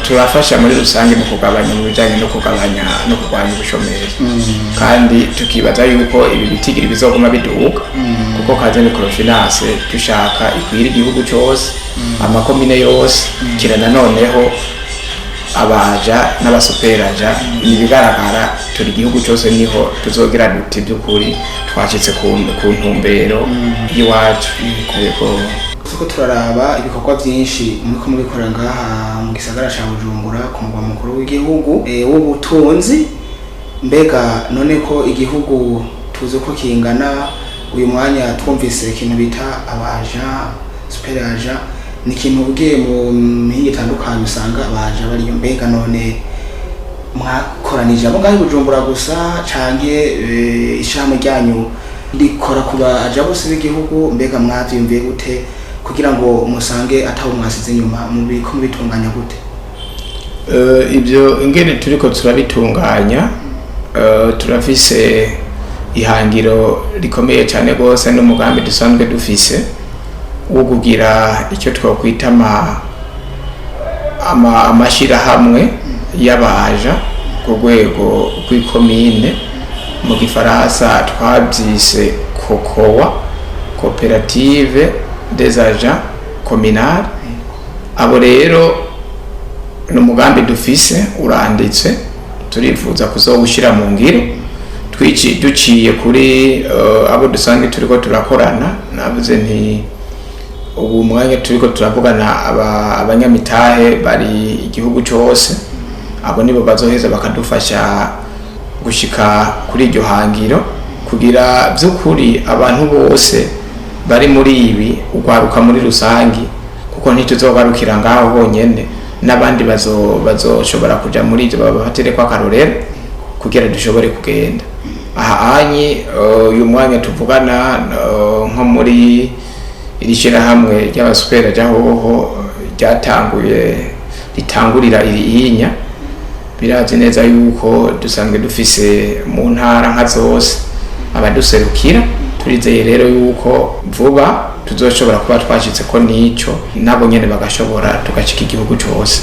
turafasha muri rusange mu kugabanya, mu bijyanye no kugabanya no kurwanya ubushomeri. Kandi tukibaza yuko ibi bitigiri bizoguma biduga, kuko Kaze Microfinance dushaka ikwira igihugu cyose, amakomine yose, kira noneho abaja n'abasuperaja. Ni ibigaragara, turi igihugu cyose, niho tuzogira duti by'ukuri twacitse ku ntumbero y'iwacu. Yego. Turiko turaraba ibikorwa byinshi muriko mubikora ngaha mu gisagara ca Bujumbura, ku mugwa mukuru w'igihugu w'ubutunzi. Mbega none ko igihugu tuzi ko kingana, uyu mwanya twumvise ikintu bita abaja, super agent, ni ikintu ugiye mu mihingo itandukanye usanga abaja bariyo. Mbega none mwakoranije abo ngaho i Bujumbura gusa, canke ishirahamwe ryanyu rikora ku baja bose b'igihugu? Mbega mwavyiyumviye gute kugira ngo musange ataho mwasize inyuma? Mubiko mubitunganya gute? Ibyo ingene turiko turabitunganya, turafise ihangiro rikomeye cyane rwose n'umugambi dusanzwe dufise wo kugira icyo twakwita amashirahamwe y'abaja ku rwego rw'ikomine. Mu gifaransa twabyise COCOA, coopérative des agents communales. Abo rero ni umugambi dufise, uranditse, turifuza kuzowushyira mu ngiro duciye kuri abo dusanzwe turiko turakorana. Navuze nti ubu mwanya turiko turavugana, abanyamitahe bari igihugu cose. Abo nibo bazoheza bakadufasha gushika kuri iryo hangiro, kugira by'ukuri abantu bose bari muri ibi, urwaruka muri rusangi, Kuko ntituzogarukira ngaho honyene, n'abandi bazoshobora kuja muri ivyo, babafatireko akarorero kugira dushobore kugenda aha anyi. Uyu mwanya tuvugana, nko muri iri shirahamwe ry'abasupera ryahoho ryatanguye, ritangurira irihinya, birazi neza yuko dusanzwe dufise mu ntara nka zose abaduserukira. Turizeye rero yuko vuba tuzoshobora kuba twashitse ko nico nabo nyene bagashobora, tugashika igihugu cose.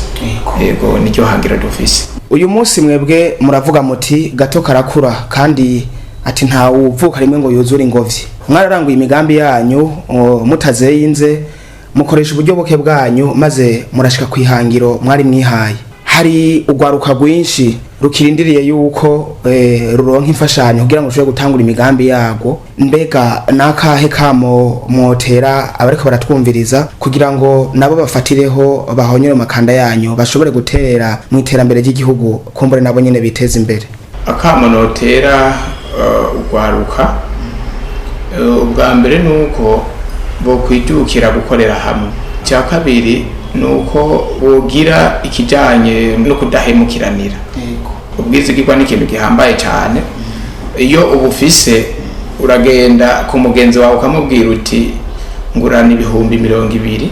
Yego, niryo hangiro dufise. Uyu munsi mwebwe muravuga muti gato karakura, kandi ati nta uvuka rimwe ngo yuzure ingobyi. Mwararanguye imigambi yanyu mutazeyinze, mukoresha uburyo buke bwanyu, maze murashika ku ihangiro mwari mwihaye. Hari urwaruka rwinshi rukirindiriye yuko ruronka imfashanyo kugira ngo rushobore gutangura imigambi yarwo. Mbega nakahe kamo mwotera abariko baratwumviriza kugira ngo nabo bafatireho, bahonyore makanda yanyu, bashobore guterera mu iterambere ry'igihugu, kumbure nabo nyene biteze imbere? Akamo notera urwaruka, ubwa mbere ni uko bokwijukira gukorera hamwe. Icya kabiri ni uko bogira ikijyanye no kudahemukiranira. Ubwizigirwa ni ikintu gihambaye cyane. Iyo ubufise, uragenda ku mugenzi wawe ukamubwira uti ngurana 20,000,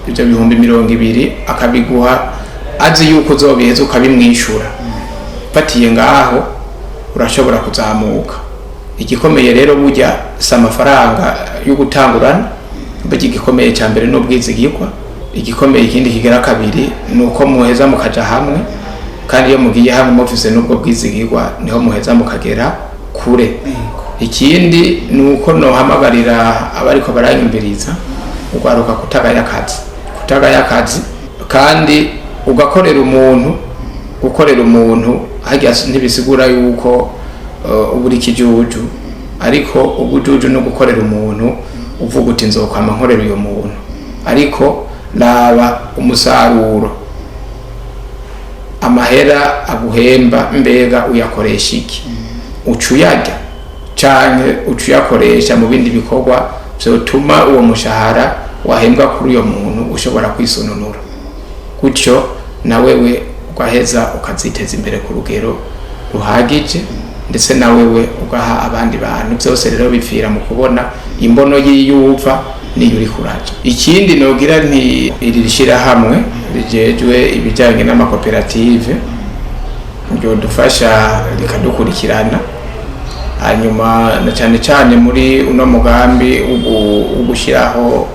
ibyo 20,000 akabiguha azi yuko uzobiheza ukabimwishura. Fatiye ngaho urashobora kuzamuka. Igikomeye rero burya si amafaranga yo gutangurana. Burya igikomeye cya mbere ni ubwizigirwa. Igikomeye ikindi kigera kabiri ni uko muheza mukaja hamwe, kandi iyo mugiye hamwe mufise n'ubwo bwizigirwa, niho muheza mukagera kure. Ikindi ni uko nohamagarira abariko baranyumviriza, urwaruka, kutagaya akazi, kutagaya akazi kandi ugakorera umuntu. Gukorera umuntu harya ntibisigura yuko uba uri ikijuju, ariko ubujuju no gukorera umuntu uvuga uti nzokwama nkorera uyu muntu. Ariko raba umusaruro, amahera aguhemba, mbega uyakoresha iki? Uca uyarya canke uca uyakoresha mu bindi bikorwa vyotuma uwo mushahara wahembwa kuri uyo muntu ushobora kwisununura, gutyo na wewe ugaheza ukaziteza imbere ku rugero ruhagije, ndetse na wewe ugaha abandi bantu. Byose rero bipfira mu kubona imbono y'iyuva niyo uri kuraja. Ikindi nogira nti iri shirahamwe rijejwe ibijyanye n'amakoperative ryodufasha rikadukurikirana, hanyuma na cyane cyane muri uno mugambi wo gushyiraho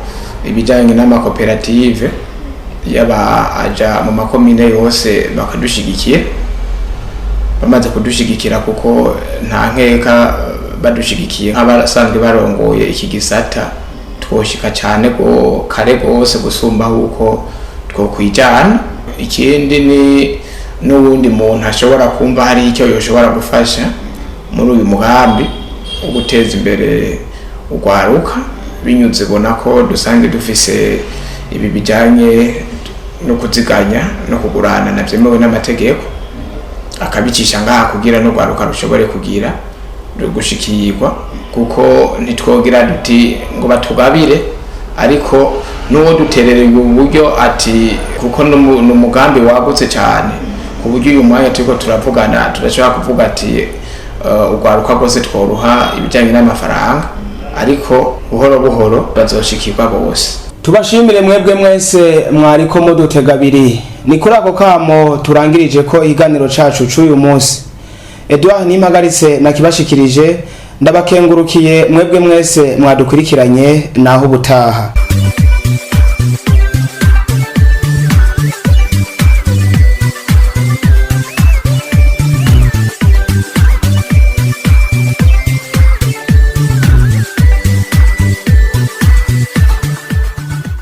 ibijyanye n'amakoperative, yaba aja mu makomine yose bakadushigikiye. Bamaze kudushigikira, kuko nta nkeka badushigikiye nk'abasanzwe barongoye iki gisata, twoshika cyane go kare gose gusumba uko twokwijana. Ikindi ni n'ubundi muntu ashobora kumva hari icyo yoshobora gufasha muri uyu mugambi wo guteza imbere urwaruka, binyuze bona ko dusanzwe dufise ibi bijyanye no kuziganya no kugurana na byemewe n'amategeko, akabicisha ngaha kugira n'urwaruka rushobore kugira gushikirwa. Kuko ntitwogira duti ngo batugabire, ariko n'uwo duterereye uburyo ati kuko ni umugambi wagutse cyane, ku buryo uyu mwanya turiko turavugana tudashobora kuvuga ati urwaruka rwose tworuha ibijyanye n'amafaranga, ariko buhoro buhoro bazoshikirwa bose. Tubashimire mwebwe mwese mwariko mudutega abiri. Ni kuri ako kamo turangirije ko ikiganiro cacu c'uyu munsi. Edouard Nimpagaritse nakibashikirije, ndabakengurukiye mwebwe mwese mwadukurikiranye. Naho ubutaha.